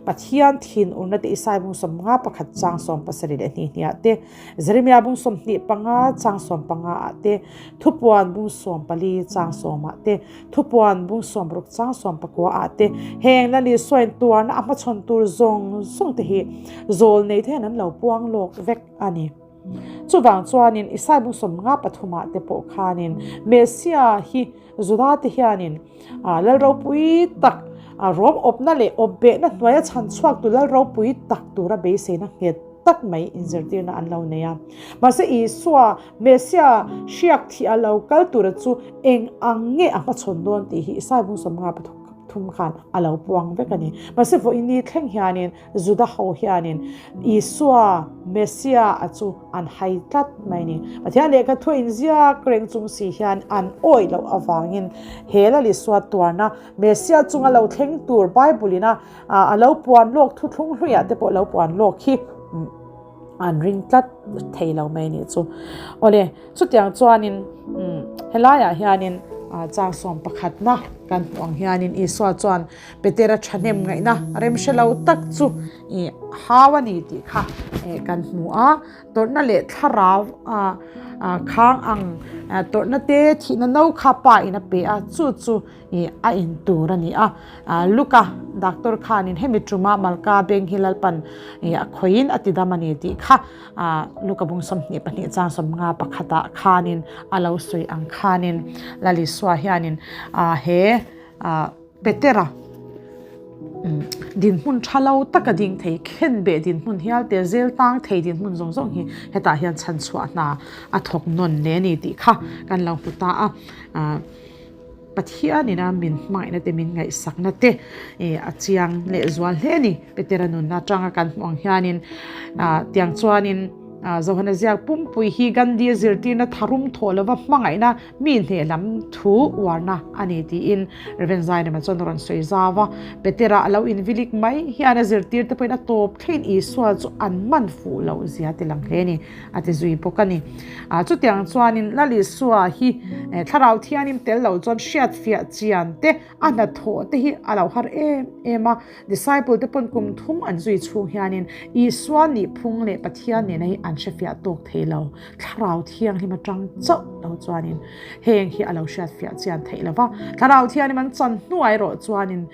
Pathian thin urna te Isaiah bung 51 chang 17 leh hnih hnih ah te Jeremiah bung 25 chang 15 ah te Thupuan bung 14 chang 10 ah te Thupuan bung 60 chang 19 ah te heng Lal Isuain tuarna a hmachhawn tur zawng zawng te hi zawl nei te hian an lo puang lawk vek a ni. Chuvang chuanin Isai bung 53 ah te pawh khanin Messia hi Juda te hianin Lal ropui tak rawm awpna leh awpbehna hnuaia chhan chhuak tu Lal ropui tak tura beiseina nghet tak mai inzirtirna an lo nei a. Mahse Isua Messia hriak thih a lo kal tura chu eng ang nge a hmachhawn dawn tih hi Isai bung 53 khan a lo puang vek a ni. Mahse vawiin ni thleng hianin Juda ho hianin Isua Messia a chu an hai tlat mai a ni. Pathian lehkha thu inziak reng chung si hian an awih loh avangin he Lal Isua tuarna Messia chunga lo thleng tur Bible in a a lo puan lawk thuthlung hluiah te pawh lo puan lawk hi an ring tlat thei lo mai nih chu. Awle, chutiang chuanin helaiah hianin chang 11na kan hmuh ang hianin Isua chuan Petera thahnem ngaihna rem hre lo tak chu hau a ni tih kha kan hmu a. Tawrhna leh thlarau khang ang tawrhna te thihna no kha pa in a pe a, chu chu Ih a in tur a ni a, Luka doctor khanin hemi tuma Malka beng hi Lalpan ih a khawiin a tidam a ni tih kha Luka bung 22 chang 50 pakhatah khanin a lo sawi ang khanin Lal Isua hianin he Petera dinhmun tha lo taka ding thei khenbeh dinhmun hial te zel tang thei dinhmun zawng zawng hi hetah hian chhanchhuah hna a thawk nawn hle a ni tih kha kan lo hmu ta a. Pathianin a min hmangaihna te min ngaihsakna te a chiang leh zual hle a ni. Petera nunna atanga kan hmuh ang hianin tiang chuanin Johana ziak pumpui hi Gandhi-a zirtirna tharum thawh lova hmangaihna mi hneh lam thu uarna a ni tiin Rev. Zainema chuan a rawn sawi zau a. Petera a lo invilik mai hian a zirtirte pawhin a tawp thlengin Isua chu an man fuh loh zia ti lang hle a ni. A ti zui bawk a ni. Chutiang chuanin Lal Isua hi Thlarau Thianghlim tel lo chuan hriatfiah chian te, a hnathawh te hi a lo har em em a. Disciple te pawn kum thum an zui chhung hianin Isua nihphung leh Pathian nena hi an hrefiah tawk thei lo. Thlarau Thianghlim atang chauh lo chuanin heng hi a lo hriatfiah chian theih lo va. Thlarau Thianghlim an chan hnuai erawh chuanin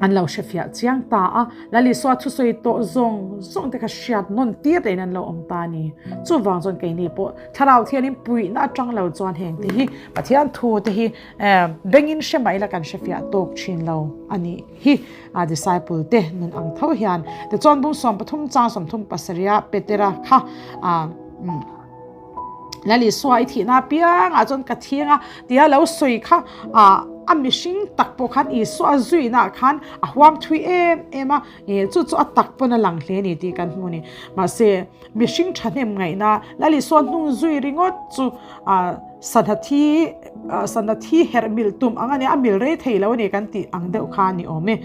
An lo hrefiah chiang ta a, Lal Isua thusawi tawh zawng zawng te kha hriat nawn tir tein an lo awm ta a ni. Chuvang chuan keini pawh Thlarau Thianin puihna atang lo chuan heng te hi Pathian thu te hi bengin hre mah ila kan hrefiah tawk thin lo a nih hi a disciple te nun ang tho hian. Tichuan bung 13 chang 37 Petera kha Lal Isua i thihna apiangah chuan ka thiang a tia lo sawi kha a mihring tak pawh khan Isua a zuihnaah khan a huam thui em em a, chu chu a tak pawn a lang hle a ni tih kan hmu a ni. Mahse mihring thahnem ngaihna Lal Isua hnung zui ringawt chu. Sanha thi sanha thi herh mil tum ang a nia, a mil rei thei lo a ni kan tih ang deuh kha a ni awm e.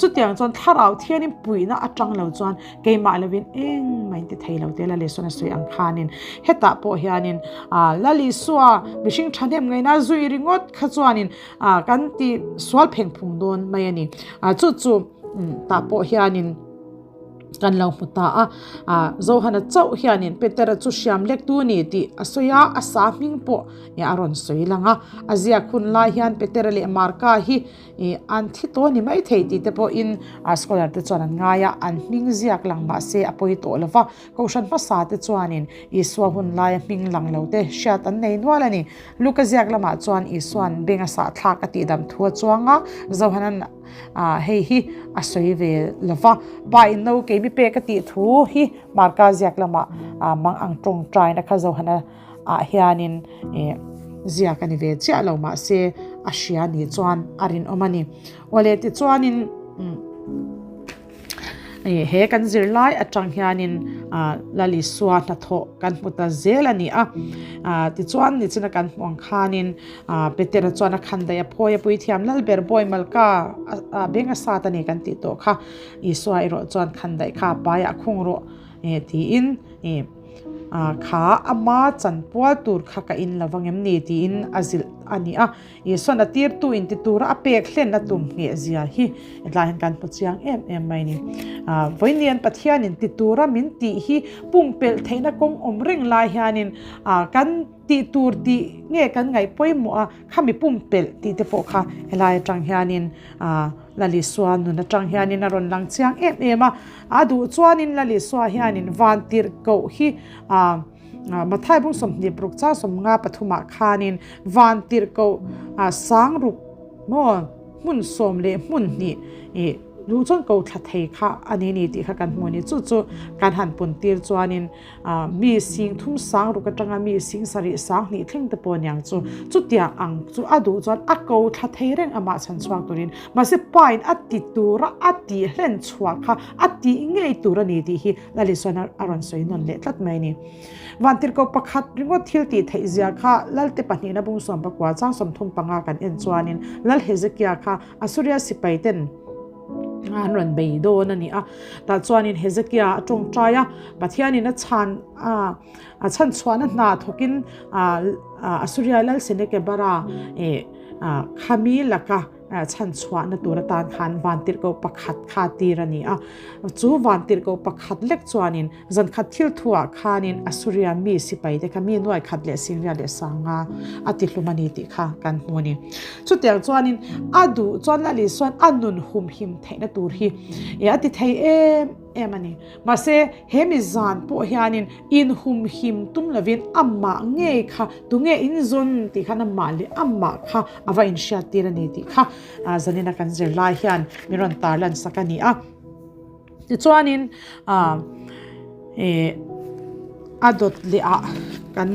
Chutiang chuan thlarau thianin puihna atang lo chuan keimah lovin engmah in ti thei lo te Lal Isuan a sawi ang khanin hetah pawh hianin Lal Isua mihring thahnem ngaihna zui ringawt kha chuanin kan ti sual pheng phung dawn mai a ni. Chu chu tah pawh hianin. Kan lo hmu ta a, ah Johana chauh hianin Petera chu hriam lektu a ni tih a sawi a, a sa hming pawh a rawn sawi lang a. A ziak hun lai hian Petera leh Marka hi ih an thi tawh a ni maithei tih te pawhin ah scholar te chuan an ngai a, an hming ziak lang mahse a pawi tawh lo va. Kohhran hmasa te chuanin Isua hun laia hming lang lo te hriat an nei nual a ni. Luka ziak lamah chuan Isua'n beng a sahthlak a tihdam thu a chuang a, Johana'n Ah, hei hi a sawi ve lo va, pa in no keimi pek a tih thu hi Marka ziak lamah ah mang ang tawngtaina kha Johana ah hianin eh ziak a ni ve chiah lo mahse a hria ni chuan a rinawm a ni. Awle tichuanin umm. He kan zirlai atang hianin Lal Isua hnathawh kan hmu ta zel a ni a. Tichuan nichina kan hmuh ang khanin Petera chuan a khan daih a phawi a puithiam Lalber bawi Malka beng a sat a ni kan tih tawh kha. Isua erawh chuan khan daih kha a paiah a khung rawh tiin kha ama chanpual tur kha ka in lovang em ni tiin a zilh a ni a. Isuan a tirtu inti tura a pek hlen a tum ngheh zia hi hetlai hian kan hmu chiang em em mai a ni. Vawiin Pathian inti tura min tih hi pumpelh theihna kawng awm reng lai hianin kan tih tur tih nge kan ngaih pawimawh a, khami pumpelh tih te pawh kha helai atang hianin Lal Isua nun atang hianin a rawn lang chiang em em a. A duh chuanin Lal Isua hianin vantirhkoh hi Mathai bung 26 chang 50 pathumah khanin van tirhkoh sang ruk maw hmun sawm leh hmun hnih ih duh chuan ko thla thei kha a ni ni tih kha kan hmu a ni. Chu chu kan han pun tir chuanin mi sing thum sang ruk atanga mi sing sarih sang hnih thleng te pawh aniang chu. Chutiang ang chu a duh chuan a ko thla thei reng amah chhan chhuak turin mahse pain a ti tura a tih hlen chhuah kha a tih ngei tur a ni tih hi Lal-Isuan a rawn sawi nawn leh tlat mai a ni. Vantirhkoh pakhat ringawt thil tih theih zia kha Lalte pahnihna bung sawm pakua chang 35 kan en chuanin Lal Hezekia kha Asuria sipai ten an rawn bei dawn a ni a. Tah chuanin Hezekia a tawngtai a, Pathianin a chhan a a chhanchhuahna hna thawkin Asuria Lal Senekebara khami laka Chhanchhuahna tur atan khan vantirhkoh pakhat kha tir a ni a. Chu vantirhkoh pakhat lek chuanin zankhat thil thuah khanin Assuria mi sipaite kha mi nuai khat leh Singria leh Sanga a tihlum a ni tih kha kan hmu a ni. Chutiang chuanin a duh chuan Lal Isuan a nun humhim theihna tur hi a ti thei em em a ni. Mahse, he mi zan pawh hianin inhumhim tum lovin amah ngei kha tunge inzawn tih khan amah leh amah kha a va inhriattir a ni tih kha zanina kan zirlai hian min rawn tarlan sak a ni a. Tichuanin a dawt leh ah kan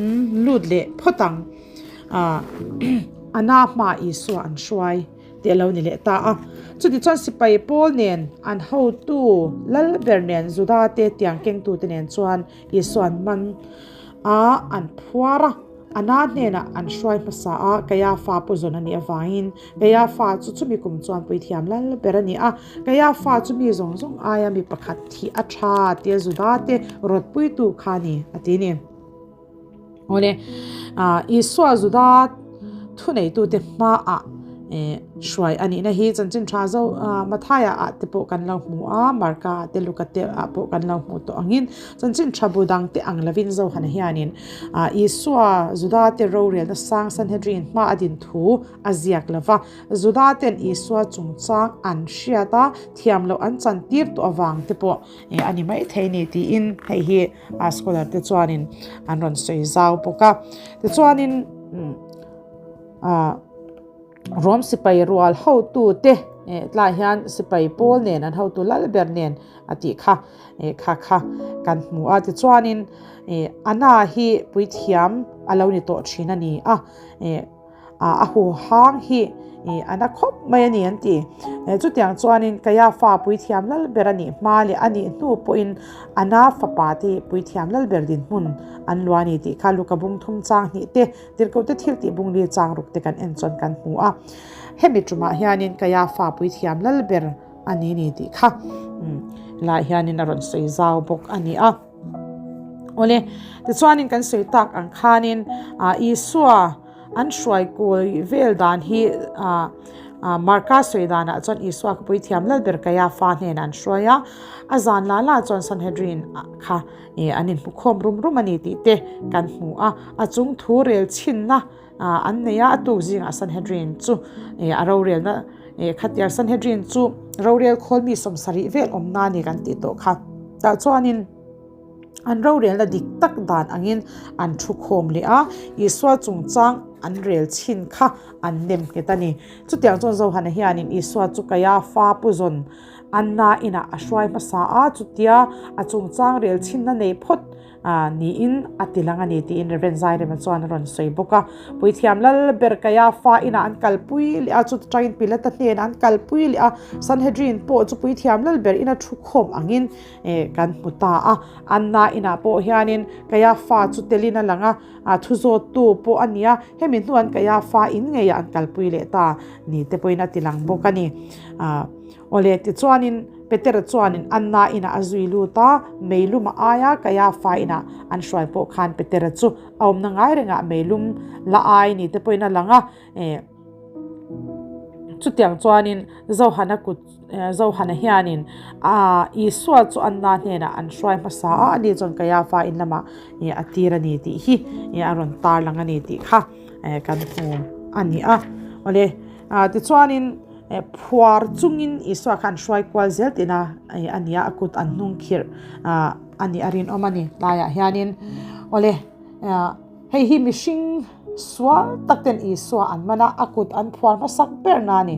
lut leh phawt ang. Ana hma Isua an hruai. tih a lo ni leh ta a. Chutichuan sipai pawl nen an hotu lal ber nen Juda te tiang kengtute nen chuan Isua'n man a an phuar a, Ana hnenah an hruai hmasa a, Kaiafa pu zawn a nih avangin Kaiafa chu chumi kum chuan puithiam lal ber a ni a, Kaiafa chu mi zawng zawng aia mi pakhat thih a tha tia Juda te rawtpuitu kha a ni a ti ni. Awle, Isua Juda thuneitute hmaah hruai a nihna hi chanchin tha zo Mathaia ah te pawh kan lo hmu a, Marka ah te Luka te ah pawh kan lo hmu tawh angin chanchin tha bu dang te ang lovin Johana hianin Isua Juda te rorelna sang Sanhedrin hma a din thu a ziak lo va, Juda ten Isua chungchang an hriat a, thiam loh an chantir tawh avang te pawh a ni maithei ni tiin hei hi A scholar te chuanin an rawn sawi zau bawk a. Tichuanin Rom sipai rual hotu te tlaiah hian sipai pawl nen an hotu lal ber nen a tih kha kha kha kan hmu a. Tichuanin Anna hi puithiam a lo ni tawh thin a ni a. A huhang hi a na khawp mai a ni an ti. Chutiang chuanin Kaiafa puithiam lal ber a nih hma leh a nih hnu pawhin Ana fapa te puithiam lal ber dinhmun an luah a ni tih kha Luka bung thum chang hnih te, Tirhkoh te thil tih bung li chang ruk te kan en chuan kan hmu a. Hemi tumah hianin Kaiafa puithiam lal ber a ni ni tih kha lai hianin a rawn sawi zau bawk a ni a. Awle, tichuanin kan sawi tak ang khanin Isua an hruai kawi vel dan hi Marka sawi danah chuan Isua kha puithiam Lalber Kaiafa hnenah an hruai a, a zan la la chuan Sanhedrin kha an inhmukhawm rum rum a ni tih te kan hmu a, a chung thu rel chhinna an nei a, a tuk zingah Sanhedrin chu a rorelna khatiang Sanhedrin chu rorel khawl mi sawmsarih vel awmna a ni kan tih tawh kha. Tah chuanin an rorelna dik tak dan angin an thu khawm leh a, Isua chungchang an rel chhin kha an nem nghet a ni. Chutiang chuan Johana hianin Isua chu Kaiafa pu zawn Anna inah a hruai hmasa a, chutia a chungchang rel chhinna nei phawt niin a ti lang a ni tiin Rev. Zairema chuan a rawn sawi bawk a. Puithiam lal ber Kaiafa inah an kalpui leh a, chuta tangin Pilata hnenah an kalpui leh a, Sanhedrin pawh chu Puithiam lal ber ina thu khawm angin kan hmu ta a. Anna inah pawh hianin Kaiafa chu telin a lang a, a thu zawttu pawh a ni a, hemi hnuan Kaiafa in ngeiah an kalpui leh ta ni te pawhin a ti lang bawk a ni. Awle tichuanin Petera chuanin Anna inah a zui lut a, meilum a ai a, Kaiafa inah an hruai pawh khan Petera chu a awmna ngai rengah meilum la ai ni te pawhin a lang a. Chutiang chuanin Johana kut Johana hianin Isua chu Anna hnenah an hruai hmasa a, ani chuan Kaiafa in lamah a tir a ni tih hi a rawn tarlang a ni tih kha kan hmu a ni a. Awle tichuanin phuar chungin Isua kha an hruai kual zel tihna a ni a, a kut an hnung khirh a nih a rinawm a ni tlaiah hianin. Awle. Hei hi mihring sual tak ten Isua an man a, a kut an phuar hmasak ber na a ni,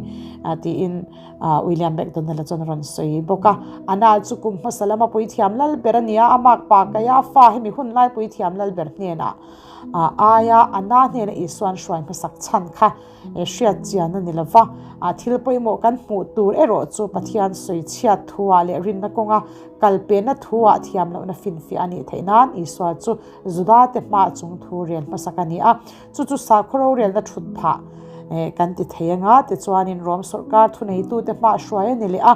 tiin William McDonald-a chuan a rawn sawi bawk a. Anna chu kum hmasa lama puithiam lal ber a ni a, a makpa Kaiafa hemi hun lai puithiam lal ber hnenah aia Anna hnena Isua'n hruai hmasak chhan kha hriat chian a ni lo va. Thil pawimawh kan hmuh tur erawh chu Pathian sawi chhiat thuah leh rinna kawnga kalpenna thuah thiam lohna finfiah a nih theih nan Isua chu Juda te hma chung thu rel hmasak a ni a, chu chu sakhaw rorelna thut phah kan ti thei anga tichuanin Rom sawrkar thuneitute hma hruai a ni leh a,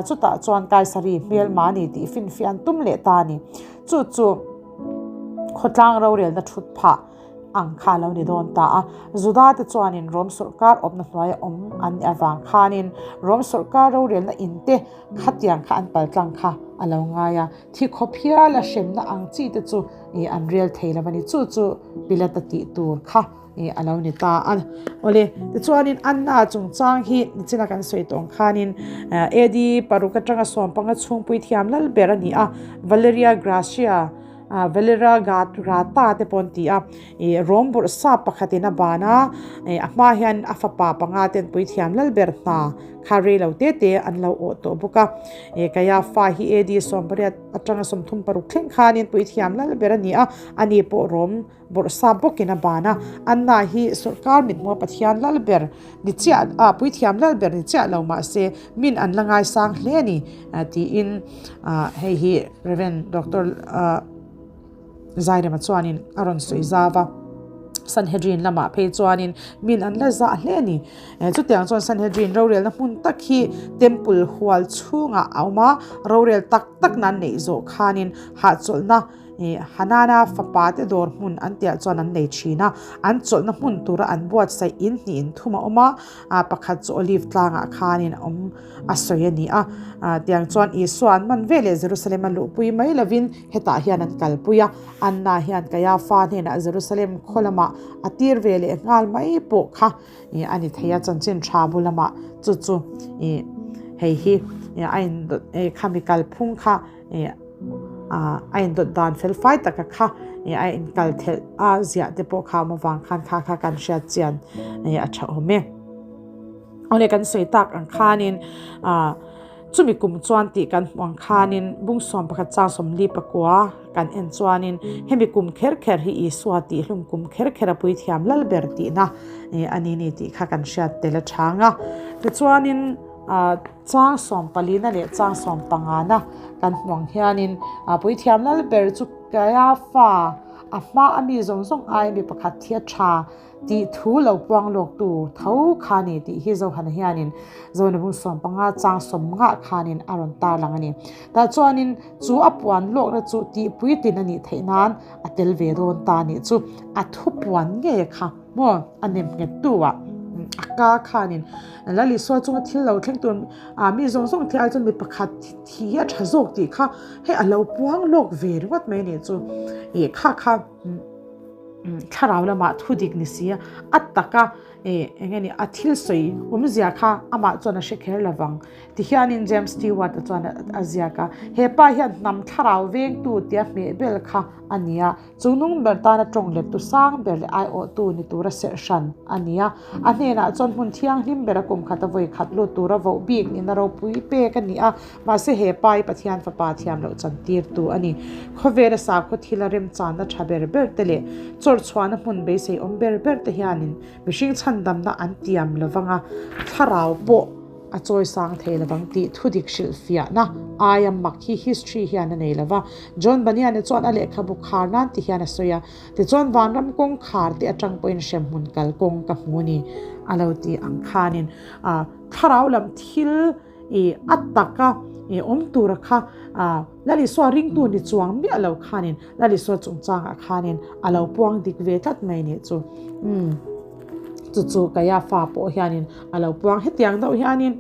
chutah chuan Kaisari hmelma a ni tih finfiah an tum leh ta a ni. Chu chu khawtlang rorelna thut phah ang kha a lo ni dawn ta a, Juda te chuanin Rom sawrkar awmna hnuaia awm an nih avang khanin Rom sawrkar rorelna in te khatiang kha an paltlang kha a lo ngai a. Thi khawp hial a hremna ang chi te chu an rel thei lo a ni. Chu chu Pilata tih tur kha a lo ni ta a. Awle, tichuanin Anna chungchang hi nichina kan sawi tawh ang khanin AD paruk atanga sawmpanga chhungpui thiam lal ber a ni a, Valeria Gracia, Valera Grata te pawh an ti a. Rom bawrhsap pakhatin a ban a, a hma hian a fapa panga ten puithiam lal ber hna kha rei lo te te an lo awh tawh bawk a. Kaiafa hi AD 18 atanga 36 thleng khanin puithiam lal ber a ni a, ani pawh Rom bawrhsap bawkin a ban a. Anna hi sawrkar mithmuha Pathian lal ber ni chiah ah puithiam lal ber ni chiah lo mahse min an la ngaisang hle a ni tiin hei hi Rev. Doctor Zairema chuanin a rawn sawi zau a, Sanhedrin lamah phei chuanin min an la zah hle a ni. Chutiang chuan Sanhedrin rorelna hmun tak hi Temple hual chhungah a awm a, rorel tak tak nan neih zawh khanin hahchawlhna Hanana fapa te dawr hmun an tiah chuan an nei thin a, an chawlhna hmun tura an buatsaih in hnih in thum a awm a, pakhat chu Olive tlangah khanin a awm a sawi a ni a. Tiang chuan Isua an man veleh Jerusalem a luhpui mai lovin hetah hian an kalpui a, Anna hian Kaiafa hnenah Jerusalem khaw lamah a tir ve leh nghal mai pawh kha a ni thei a, chanchin tha bu lamah chu chu hei hi a indawt khami kalphung kha a indawt dan fel fai taka kha a inkal thelh a ziah te pawh kha awm avang khan kha kha kan hriat chian a tha awm e. Awle kan sawi tak ang khanin ah chumi kum chuan tih kan hmuh ang khanin bung sawm pakhat chang sawmli pakua. kan en chuanin hemi kum kher kher hi Isua tihhlum kum kher kher a puithiam lal ber tihna a ni ni tih kha kan hriat tel a chang a. Tichuanin chang sawmpalina leh chang sawmpangana kan hmu ang hianin puithiam lal ber chu Kaiafa a hma a mi zawng zawng aia mi pakhat hi a tha Tih thu lo puang lawktu tho kha ni tih hi Zohana hianin Zonabung sawmpanga chang sawm ngah khanin a rawn tarlang a ni. Tah chuanin chu a puan lawkna chu tih puitlin a nih theih nan a tel ve dawn ta nih chu a thu puan ngei kha maw a nem nghettu ah a ka khanin Lal Isua chunga thil lo thleng tur mi zawng zawng thil ai chuan mi pakhat thi hi a tha zawk tih kha hei a lo puang lawk ve ringawt mai a nih chu ih kha kha. Thlarau lamah thu dik ni si a, a taka eng nge ni a thil sawi awmzia kha amah chuan a hre kher lo vang. Tihianin James Stewart-a chuan a ziak a, He pa hian hnam thlarau vengtu tia hmehbel kha a ni a, chungnung ber tana tawng lettu sang ber leh aiawhtu ni tura serh hran a ni a. A hnenah chuan hmun thianghlim bera kum khata vawi khat lut tura voh bik nihna ropui pek a ni a. Mahse he pa hi Pathian Fapa thiam loh chan tirtu a ni. Khawvela sakhaw thila remchanna tha ber ber te leh chawrchhuahna hmun beisei awm ber ber te hianin mihring chhandamna an tiam lo vang a, thlarau pawh a chawi sang thei lo vang tih thudik hrilhfiahna aia mak hi history hian a nei lo va. John Bunyan-a chuan a lehkhabu khar nan ti hian a sawi a, Tichuan vanram kawngkhar te atang pawhin hremhmun kalkawng ka hmu a ni a lo ti ang khanin thlarau lam thil I a taka i awm tura kha Lal Isua ringtu ni chuang miah lo khanin Lal Isua chungchangah khanin a lo puang dik ve tlat mai nih chu. Umm chu chu Kaiafa pawh hianin a lo puang hetiang deuh hianin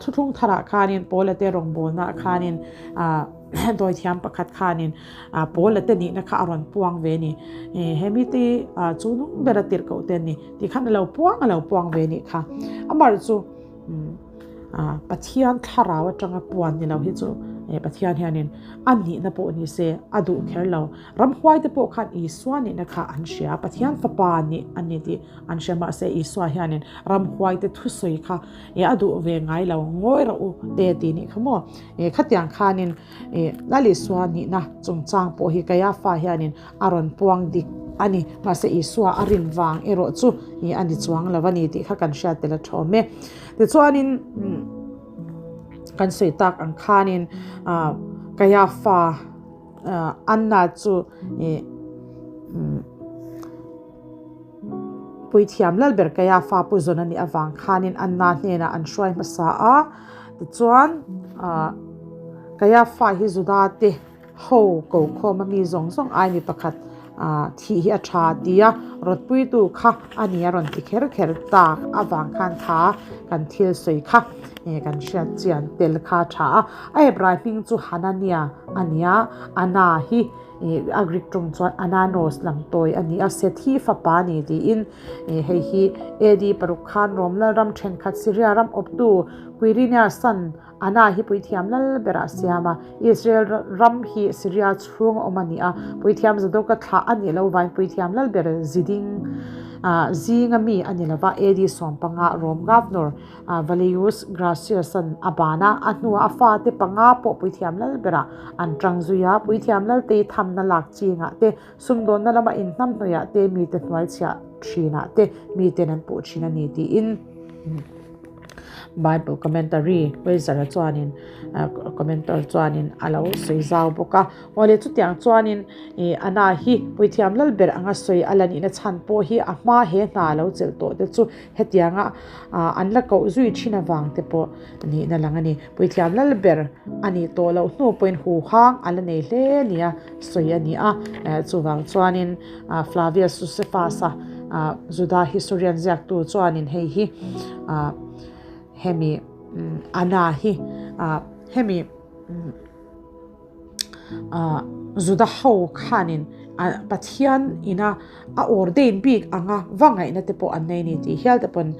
thuthlung tharah khanin Paula te rawngbawlnaah khanin dawithiam pakhat khanin Paula te nihna kha a rawn puang ve a ni. He mite chu nung bera tirhkoh te an ni tih khan a lo puang a lo puang ve nih kha. Amah chu. Pathian thlarau atanga puan ni lo hi chu Pathian hianin a nihna pawh ni se a duh kher lo. Ramhuai te pawh khan Isua nihna kha an hria, Pathian fapa nih a ni tih an hria mahse Isua hianin ramhuai te thusawi kha a duh ve ngai lo, ngawi rawh u te tih nih kha maw. Khatiang khanin Lal Isua nihna chungchang pawh hi Kaiafa hianin A rawn puang dik a ni. Mahse Isua a rin vang erawh chu a ni chuang lo a ni tih kha kan hriat tel a thawm e. Tichuanin kan sawi tak ang khanin Kaiafa Anna chu Puithiam Lalber Kaiafa pu zawn a nih avang khanin Anna hnenah an hruai hmasa a. Tichuan Kaiafa hi Juda te Ho ko khawm a mi zawng zawng ai mi pakhat thih hi a tha ti a, rawtpuitu kha a ni a rawn ti kher kher tak avang khan kha kan thil sawi kha kan hriat chian tel kha a tha a. A Hebrai hming chu Hanania a ni a, Ana hi a Greek tawng chuan Ananos lam tawi a ni a, Sethi fapa a ni tiin hei hi AD paruk khan Rom lalram thenkhat Syria ram awptu Quirinius-a'n Ana hi puithiam lal berah a siam a, Israel ram hi Syria chhung a awm a ni a, puithiam Zadoka thlah a nih loh vain puithiam lal ber ziding zinga mi a ni lova, AD sawmpanga Rome Governor Valerius Gracius-a'n a ban a, a hnuah a fate panga pawh puithiam lal berah an tang zui a, puithiam lalte thamna lak chingah te, sumdawnna lama inhnamhnawihah te, mite hnuaichhiah thinah te miten an puh thin a ni tiin. Bible commentary Weiser-a chuanin commenter chuanin a lo sawi zau bawk a. Awle chutiang chuanin ih Anna hi puithiam lal ber anga sawi a la nihna chhan pawh hi a hma he hna lo chelh tawh te chu hetianga an la koh zui thin avang te pawh nihna lang a ni. Puithiam lal ber a nih tawh loh hnu pawhin huhang a la nei hle nia sawi a ni a. Chuvang chuanin Flavius Josephus-a Juda historian ziaktu chuanin hei hi hemi Anna hi hemi Juda ho khanin Pathian ina a ordain bik anga va ngaihna te pawh an nei a ni tih hial te pawn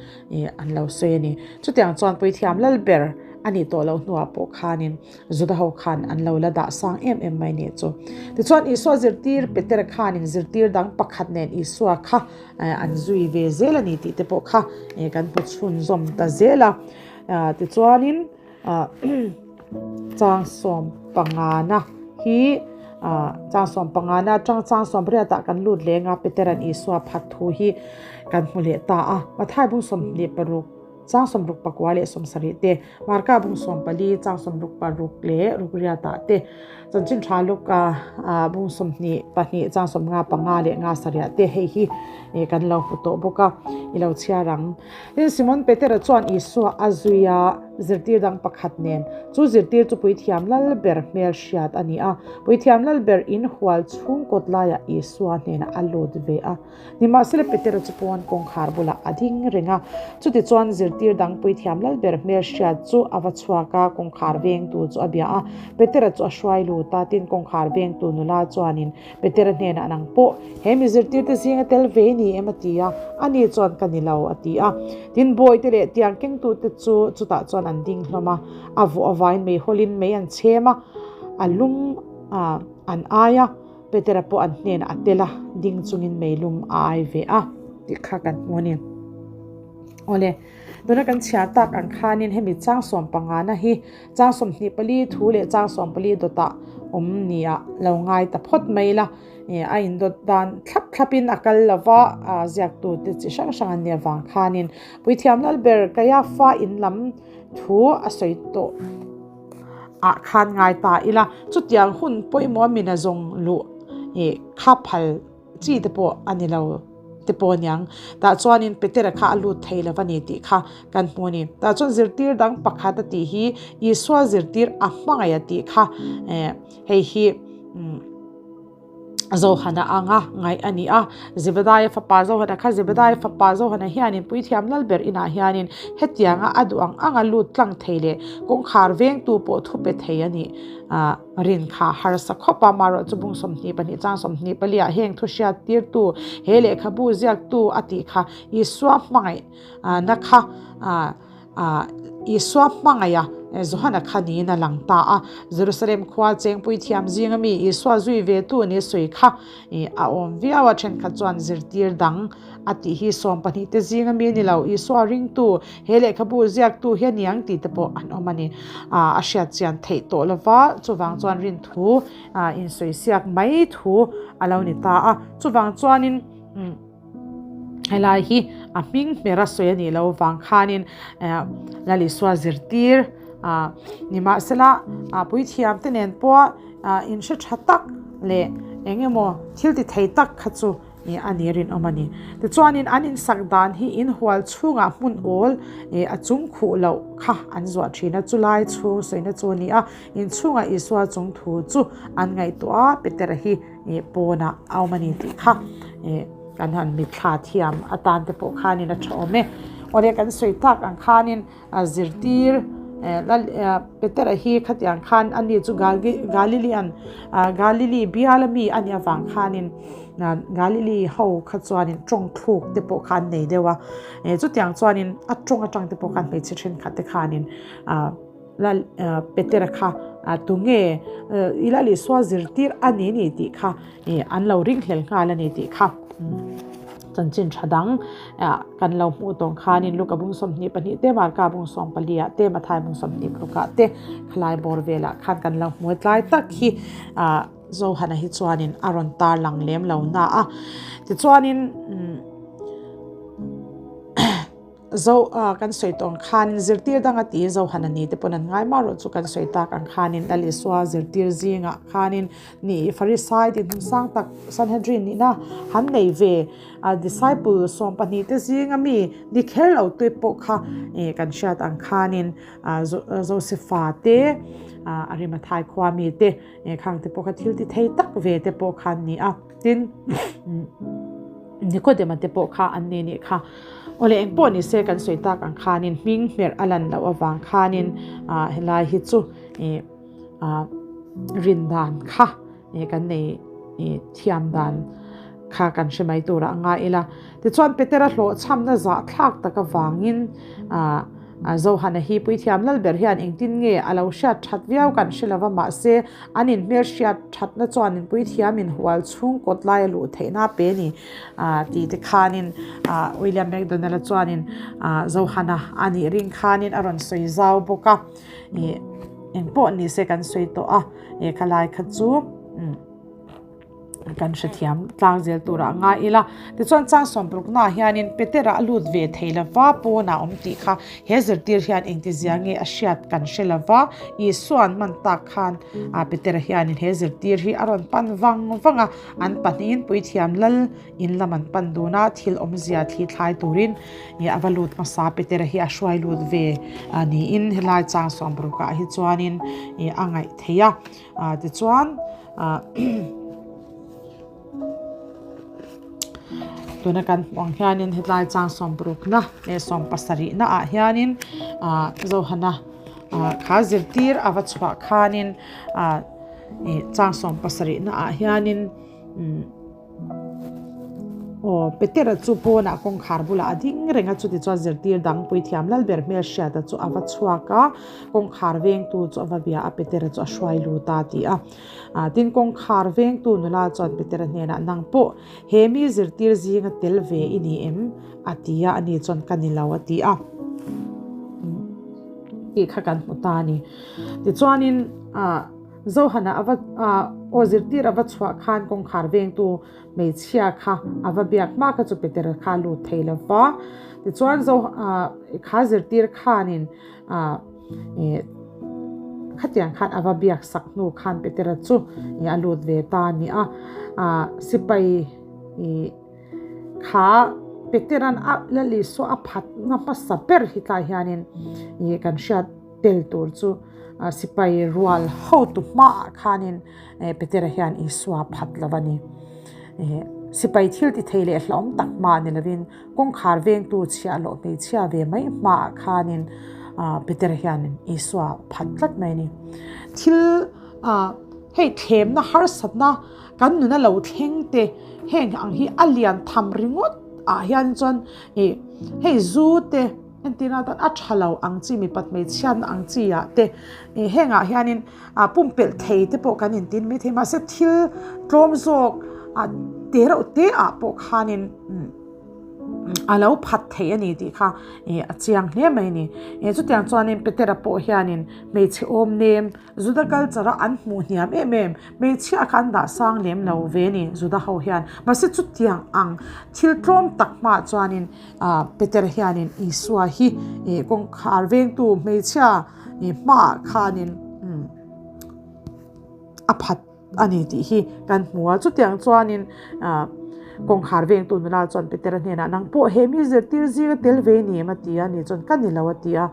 an lo sawi a ni. Chutiang chuan puithiam lal ber a nih tawh loh hnuah pawh khanin Juda ho khan an lo la dah sang em em mai nih chu. Tichuan Isua zirtir Petera khanin zirtir dang pakhat nen Isua kha an zui ve zel a ni tih te pawh kha kan hmu chhunzawm ta zel a. Tichuanin chang sawm pangana hi. Chang sawmpangana atang chang sawmriatah kan lut leng a, Petera'n Isua phat thu hi kan hmu leh ta a. Mathai bung 26, chang 69 leh 70 te, Marka bung 14, chang 66 leh rukriatah te, Chanchin Tha Luka bung 22, chang 55 leh nga sarih te hei hi kan lo hmu tawh bawk a, i lo chhiar ang. Tin, Simon Petera chuan Isua a zui a, zirtir dang pakhat nen. Chu zirtir chu Puithiam Lalber hmel hriat a ni a. Puithiam Lalber in hual chhung kawt laiah Isua hnenah a lut ve a. Nimahsela Petera chu pawn kawngkhar bulah a ding reng a. Chutichuan zirtir dang Puithiam Lalber hmel hriat chu a va chhuak a, kawngkhar vengtu chu a bia a. Petera chu a hruai lut a, tin kawngkhar vengtu nula chuanin Petera hnenah nang pawh he mi zirtirte zinga tel ve ni em a ti a, ani chuan ka ni lo a ti a. Tin bawite leh tiang kengtute chu chutah chuan an ding hlawm a, a vawh avain meihawlin mei an chhem a, a lum a an ai a, Petera pawh an hnenah a tel a, ding chungin meilum a ai ve a tih kha kan hmu a ni. Awle, tuna kan chhiar tak ang khanin hemi chang sawmpangana hi Chang 24 thu leh chang 14 dawtah awm nia lo ngai ta phawt mai la. A indawt dan thlap thlapin a kal lo va, ziaktute chi hrang hrang an nih avang khanin Puithiam Lalber Kaiafa in lam thu a sawi tawh ah khan ngai ta ila. Chutiang hun pawimawh mina zawng luh kha phal chi te pawh a ni lo te pawh aniang. Tah chuanin Petera kha a lut thei lo a ni tih kha kan hmu a ni. Tah chuan zirtir dang pakhat a tih hi Isua zirtir a hmangaih a tih kha eh hei hi umm Zohana anga ngaih a ni a. Zebedaia fapa Zohana kha Zebedaia fapa Zohana hianin Puithiam Lalber inah hianin hetianga a duh ang anga lut tlang thei leh kawngkhar vengtu pawh thu pe thei a nih ah Rin kha harsa khawp a, marawh chu bung 22 chang 24 ah heng thu hriat tirtu he lehkhabu ziaktu a tih kha Isua hmangaih na kha Isua hmangaih a Johana kha niin a lang ta a. Jerusalem khua chengpui thiam zinga mi Isua zui ve tu ni sawi kha a awm viau a, thenkhat chuan zirtir dang a tih hi 12 te zinga mi a ni lo, Isua ringtu He lehkhabu ziaktu hi a niang tih te pawh an awm a ni. A hriat chian theih tawh lova, chuvang chuan rinthu insawi siak mai thu a lo ni ta a. Chuvang chuanin helai hi a hming hmera sawi a nih loh vang khanin Lalisua zirtir nimahsela puithiam te nen pawh inhre tha tak leh eng emaw thil ti thei tak kha chu Ih a ni rinawm a ni. Tichuanin an insak dan hi inhual chhungah hmun awl ih a chung khuh loh kha an zuah thin a, chulai chhung sawina chu a ni a, inchhungah Isua chung thu chu an ngaihtuah a, Petera hi ih pawnah a awm a ni tih kha ih kan han mitthla thiam atan te pawh khanin a tha awm e. Awle kan sawi tak ang khanin A zirtir Petera hi khatiang khan a ni chu Galilean Galili biala mi a nih avang khanin Galili ho kha chuanin tawng thluk te pawh kha an nei deuh a, chutiang chuanin a tawng atang te pawh khan hmeichhe thenkhat te khanin Petera kha tunge i Lal Isua zirtir a ni ni tih kha an lo ringhlel nghal a ni tih kha. Chanchin tha dang kan lo hmuh tawng khanin Luka bung 22 te, Marka bung 14 ah te, Mathai bung 26 ah te khalai bawr velah khan kan lo hmu tlai tak hi Johana hi chuanin a rawn tar lang lem lo na a. Tichuanin Zo kan sawi tawng khanin zirtir dang a ti Johana ni te pawn an ngai mah rawh chu kan sawi tak ang khanin Lal Isua zirtir zingah khanin Ni Farisai dinhmun sang tak Sanhedrin nihna han nei ve a disciple 12 te zinga mi ni kher lo te pawh kha kan hriat ang khanin Josefa te Arimathai khua mi te khang te pawh kha thil ti thei tak ve te pawh kha an ni a. Tin Nikodema te pawh kha an ni nih kha. Awle eng pawh ni se kan sawi tak ang khanin hming hmerh a lan loh avang khanin helai hi chu rin dan kha kan nei thiam dan kha kan hre mai turah a ngai ila. Tichuan Petera hlawhchhamna zahthlak tak avangin Johana hi Puithiam Lalber hian engtin nge a lo hriat that viau kan hre lova mahse an inhmel hriat thatna chuanin Puithiam inhual chhung kawt lai a luh theihna a pe ni tih te khanin William McDonald-a chuanin Johana a nih ring khanin a rawn sawi zau bawk a. Ih engpawh ni se kan sawi tawh a, khalai kha chu. Kan hrethiam tlang zel turah a ngai ila. Tichuan chang sawmparuknaah hianin Petera a lut ve thei lova pawnah a awm tih kha he zirtir hian engtizia nge a hriat kan hre lova, Isua'n man tak khan Petera hianin he zirtir hi a rawn pan vang vang a, an pahnihin puithiam lal in lam an pan dun a, thil awmzia thli thlai turin a va lut hmasa Petera hi a hruai lut ve niin helai chang sawmparukah hi chuanin a ngaih theih a. Tichuan tuna kan hmuh ang hianin hetlai chang sawmparukna leh sawmpasarihna ah hianin Johana kha zirtir a va chhuah khanin chang sawmpasarihna ah hianin. Aw, Petera chu pawnah kawngkhar bulah a ding reng a, chutichuan zirtir dang puithiam Lalber hmelhriata chu a va chhuak a, kawngkhar vengtu chu a va bia a, Petera chu a hruai lut a ti a. Tin, kawngkhar vengtu nula chuan Petera hnenah, Nang pawh he mi zirtir zinga tel ve i ni em? a ti a, ani chuan ka ni lo a ti a. Tih kha kan hmu ta a ni. Tichuanin, Zohana a va aw zirtir a va chhuah khan kawngkhar vengtu hmeichhia kha a va biak hma kha chu Petera kha a lut thei lo va. Tichuan Zo kha zirtir khanin khatiang khan a va biak sak hnu khan Petera chu a lut ve ta a ni a. Sipai kha Petera'n a Lal Isua a phatna hmasa ber hi tlai hianin kan hriat tel tur chu sipai rual hotu hmaah khanin Petera hian Isua phat lo a ni. Sipai thil ti thei leh hlauhawm tak hma ni lovin kawngkhar vengtu chhiahhlawh hmeichhia ve mai hmaah khanin Petera hianin Isua phat tlat mai a ni. Thil hei thlemna harsatna kan nuna lo thleng te heng ang hi a lian tham ringawt ah hian chuan hei zu te Entirna atan a tha lo ang chi mipat hmeichhiatna ang chi ah te ih hengah hianin ah pumpelh thei te pawh kan intin mai thei mahse thil tlawm zawk ah te reuh te ah pawh khanin a lo phat thei a ni tih kha ih a chiang hle mai a ni ih chutiang chuanin Petera pawh hianin hmeichhe awm nem Juda culture a an hmuh hniam em em, hmeichhia kha an dah sang lem lo ve a ni Juda ho hian. Mahse chutiang ang thil tlawm tak hmaah chuanin ah Peter hianin Isua hi ih kawngkhar vengtu hmeichhia ih hmaah khanin a phat a ni tih hi kan hmu a. Chutiang chuanin ah kawngkhar vengtu nula chuan Petera hnenah nang pawh he mi zirtir zinga tel ve ni em a ti a, ni chuan ka ni lo a ti a.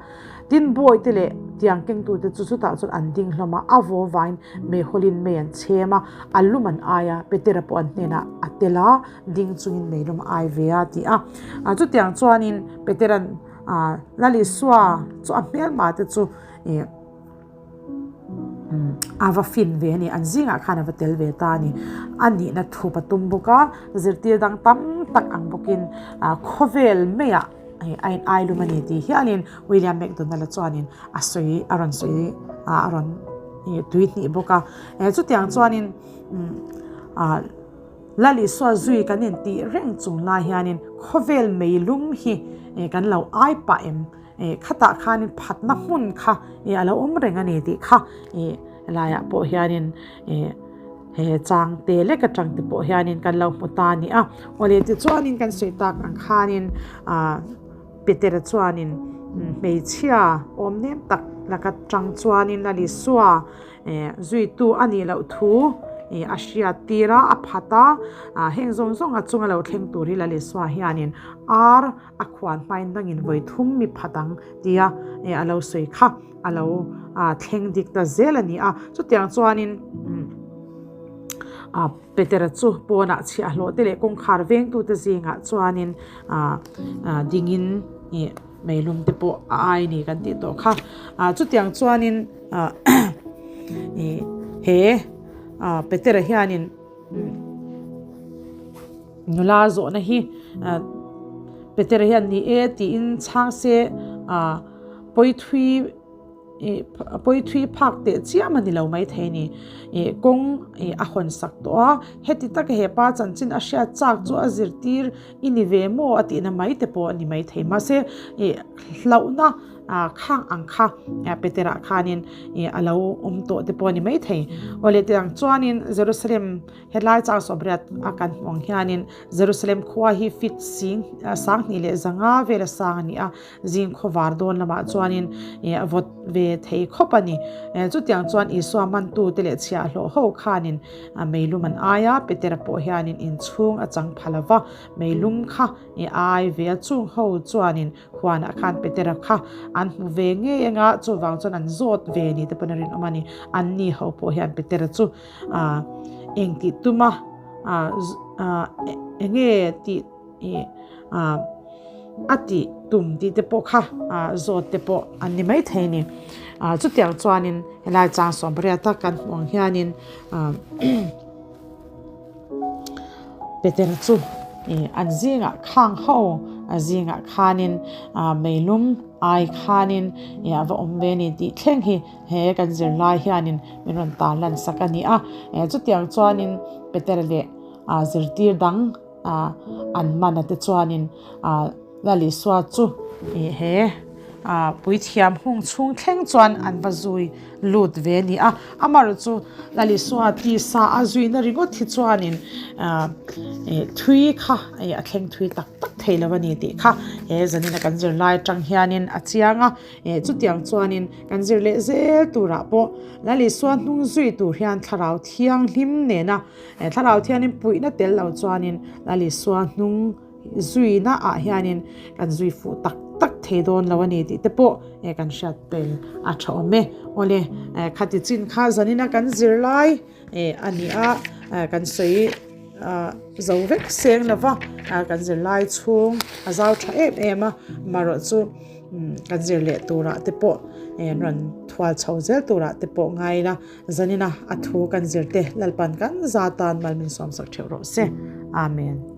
Tin bawite leh tiang kengtute chu chutah chuan an ding hlawm a, a vaw vain meihawlin mei an chhem a, a lum an ai a, Petera pawh an hnenah a tel a, ding chungin mei lum a ai ve a ti a. Chutiang chuanin Petera'n Lal Isua chu a hmelma te chu ih A va fin ve a ni, an zingah khan a va tel ve ta a ni. A nihna thup a tum bawk a, zirtir dang tam tak ang bawkin khawvel maiah a in ai lum a ni tih hialin William McDonald-a chuanin a sawi a rawn sawi a rawn tui hnih bawk a. Chutiang chuanin Lal Isua zui kan intih reng chung lai hianin khawvel meilum hi kan lo ai pah em? Khatah khanin phatna hmun kha a lo awm reng a ni tih kha helaiah pawh hianin he chang te lek atang te pawh hianin kan lo hmu ta a ni a. Awle tichuanin kan sawi tak ang khanin Petera chuanin hmeichhia awm nem tak laka tang chuanin Lal Isua zuitu a nih loh thu a hriat tir a, a phat a. Heng zawng zawng a chunga lo thleng tur hi Lal Isua hianin ar A khuan hmain dangin vawi thum mi phat ang tia a lo sawi kha a lo thleng dik ta zel a ni a. Chutiang chuanin Petera chu pawnah chhiahhlawh te leh kawngkhar vengtute zingah chuanin dingin meilum te pawh a ai ni kan tih tawh kha. Chutiang chuanin he Petera hianin Nula zawhna hi Petera hian ni e tiin chhang se pawithui pawithui phak teh chiam a ni lo maithei a ni. Ih kawng a hawn sak tawh a, heti taka he pa chanchin a hriat chak chu a zirtir i ni ve maw a tihna mai te pawh a ni maithei. Mahse ih hlauhna. Khang ang kha Petera khanin a lo awm tawh te pawh a ni maithei. Awle tiang chuanin Jerusalem hetlai chang sawmriat a kan hmuh ang hianin Jerusalem khua hi fit sing sanghnih leh zanga vela sang a ni a, zing khawvar dawn lamah chuanin a vawt ve thei khawp a ni. Chutiang chuan Isua mantute leh chhiahhlawh ho khanin meilum an ai a, Petera pawh hianin inchhung a chang pha lova, meilum kha ai ve a, chung ho chuanin Huanah khan Petera kha an hmu ve ngei anga chuvang chuan an zawt ve ni te pawn a rinawm a ni. Anni ho pawh hian Petera chu eng tih tuma eng nge tih a tih tum tih te pawh kha zawt te pawh an ni maithei a ni. Chutiang chuanin helai chang sawmpariata kan hmuh ang hianin Peter chu an zingah khang ho a zingah khanin meilum ai khanin a va awm ve ni tih thleng hi he kan zirlai hianin min rawn tarlan sak a ni a. Chutiang chuanin Peter leh zirtir dang an man a te chuanin Lal Isua chu he puithiam hung chhung thleng chuan an va zui lut ve a ni a. Amaherawh chu Lal Isua tisa a zuina ringawt hi chuanin thui kha a thleng thui tak tak thei lo a ni tih kha he zanina kan zirlai atang hianin a chiang a. Chutiang chuanin kan zir leh zel turah pawh Lal Isua hnung zui tur hian Thlarau Thianghlim nena Thlarau Thianghlim puihna tel lo chuanin Lal Isua hnung Zuina ah hianin kan zui fuh tak tak thei dawn lo a ni tih te pawh kan hriat tel a tha awm e. Awle, khati chin kha zanina kan zirlai a ni a, kan sawi zo vek seng lo va, kan zirlai chhung a zau tha em em a, marawh chu kan zir leh turah te pawh rawn thual chho zel turah te pawh ngai ila. Zanina a thu kan zir te Lalpan kan za tan mal min sawmsak theuh rawh se. Amen.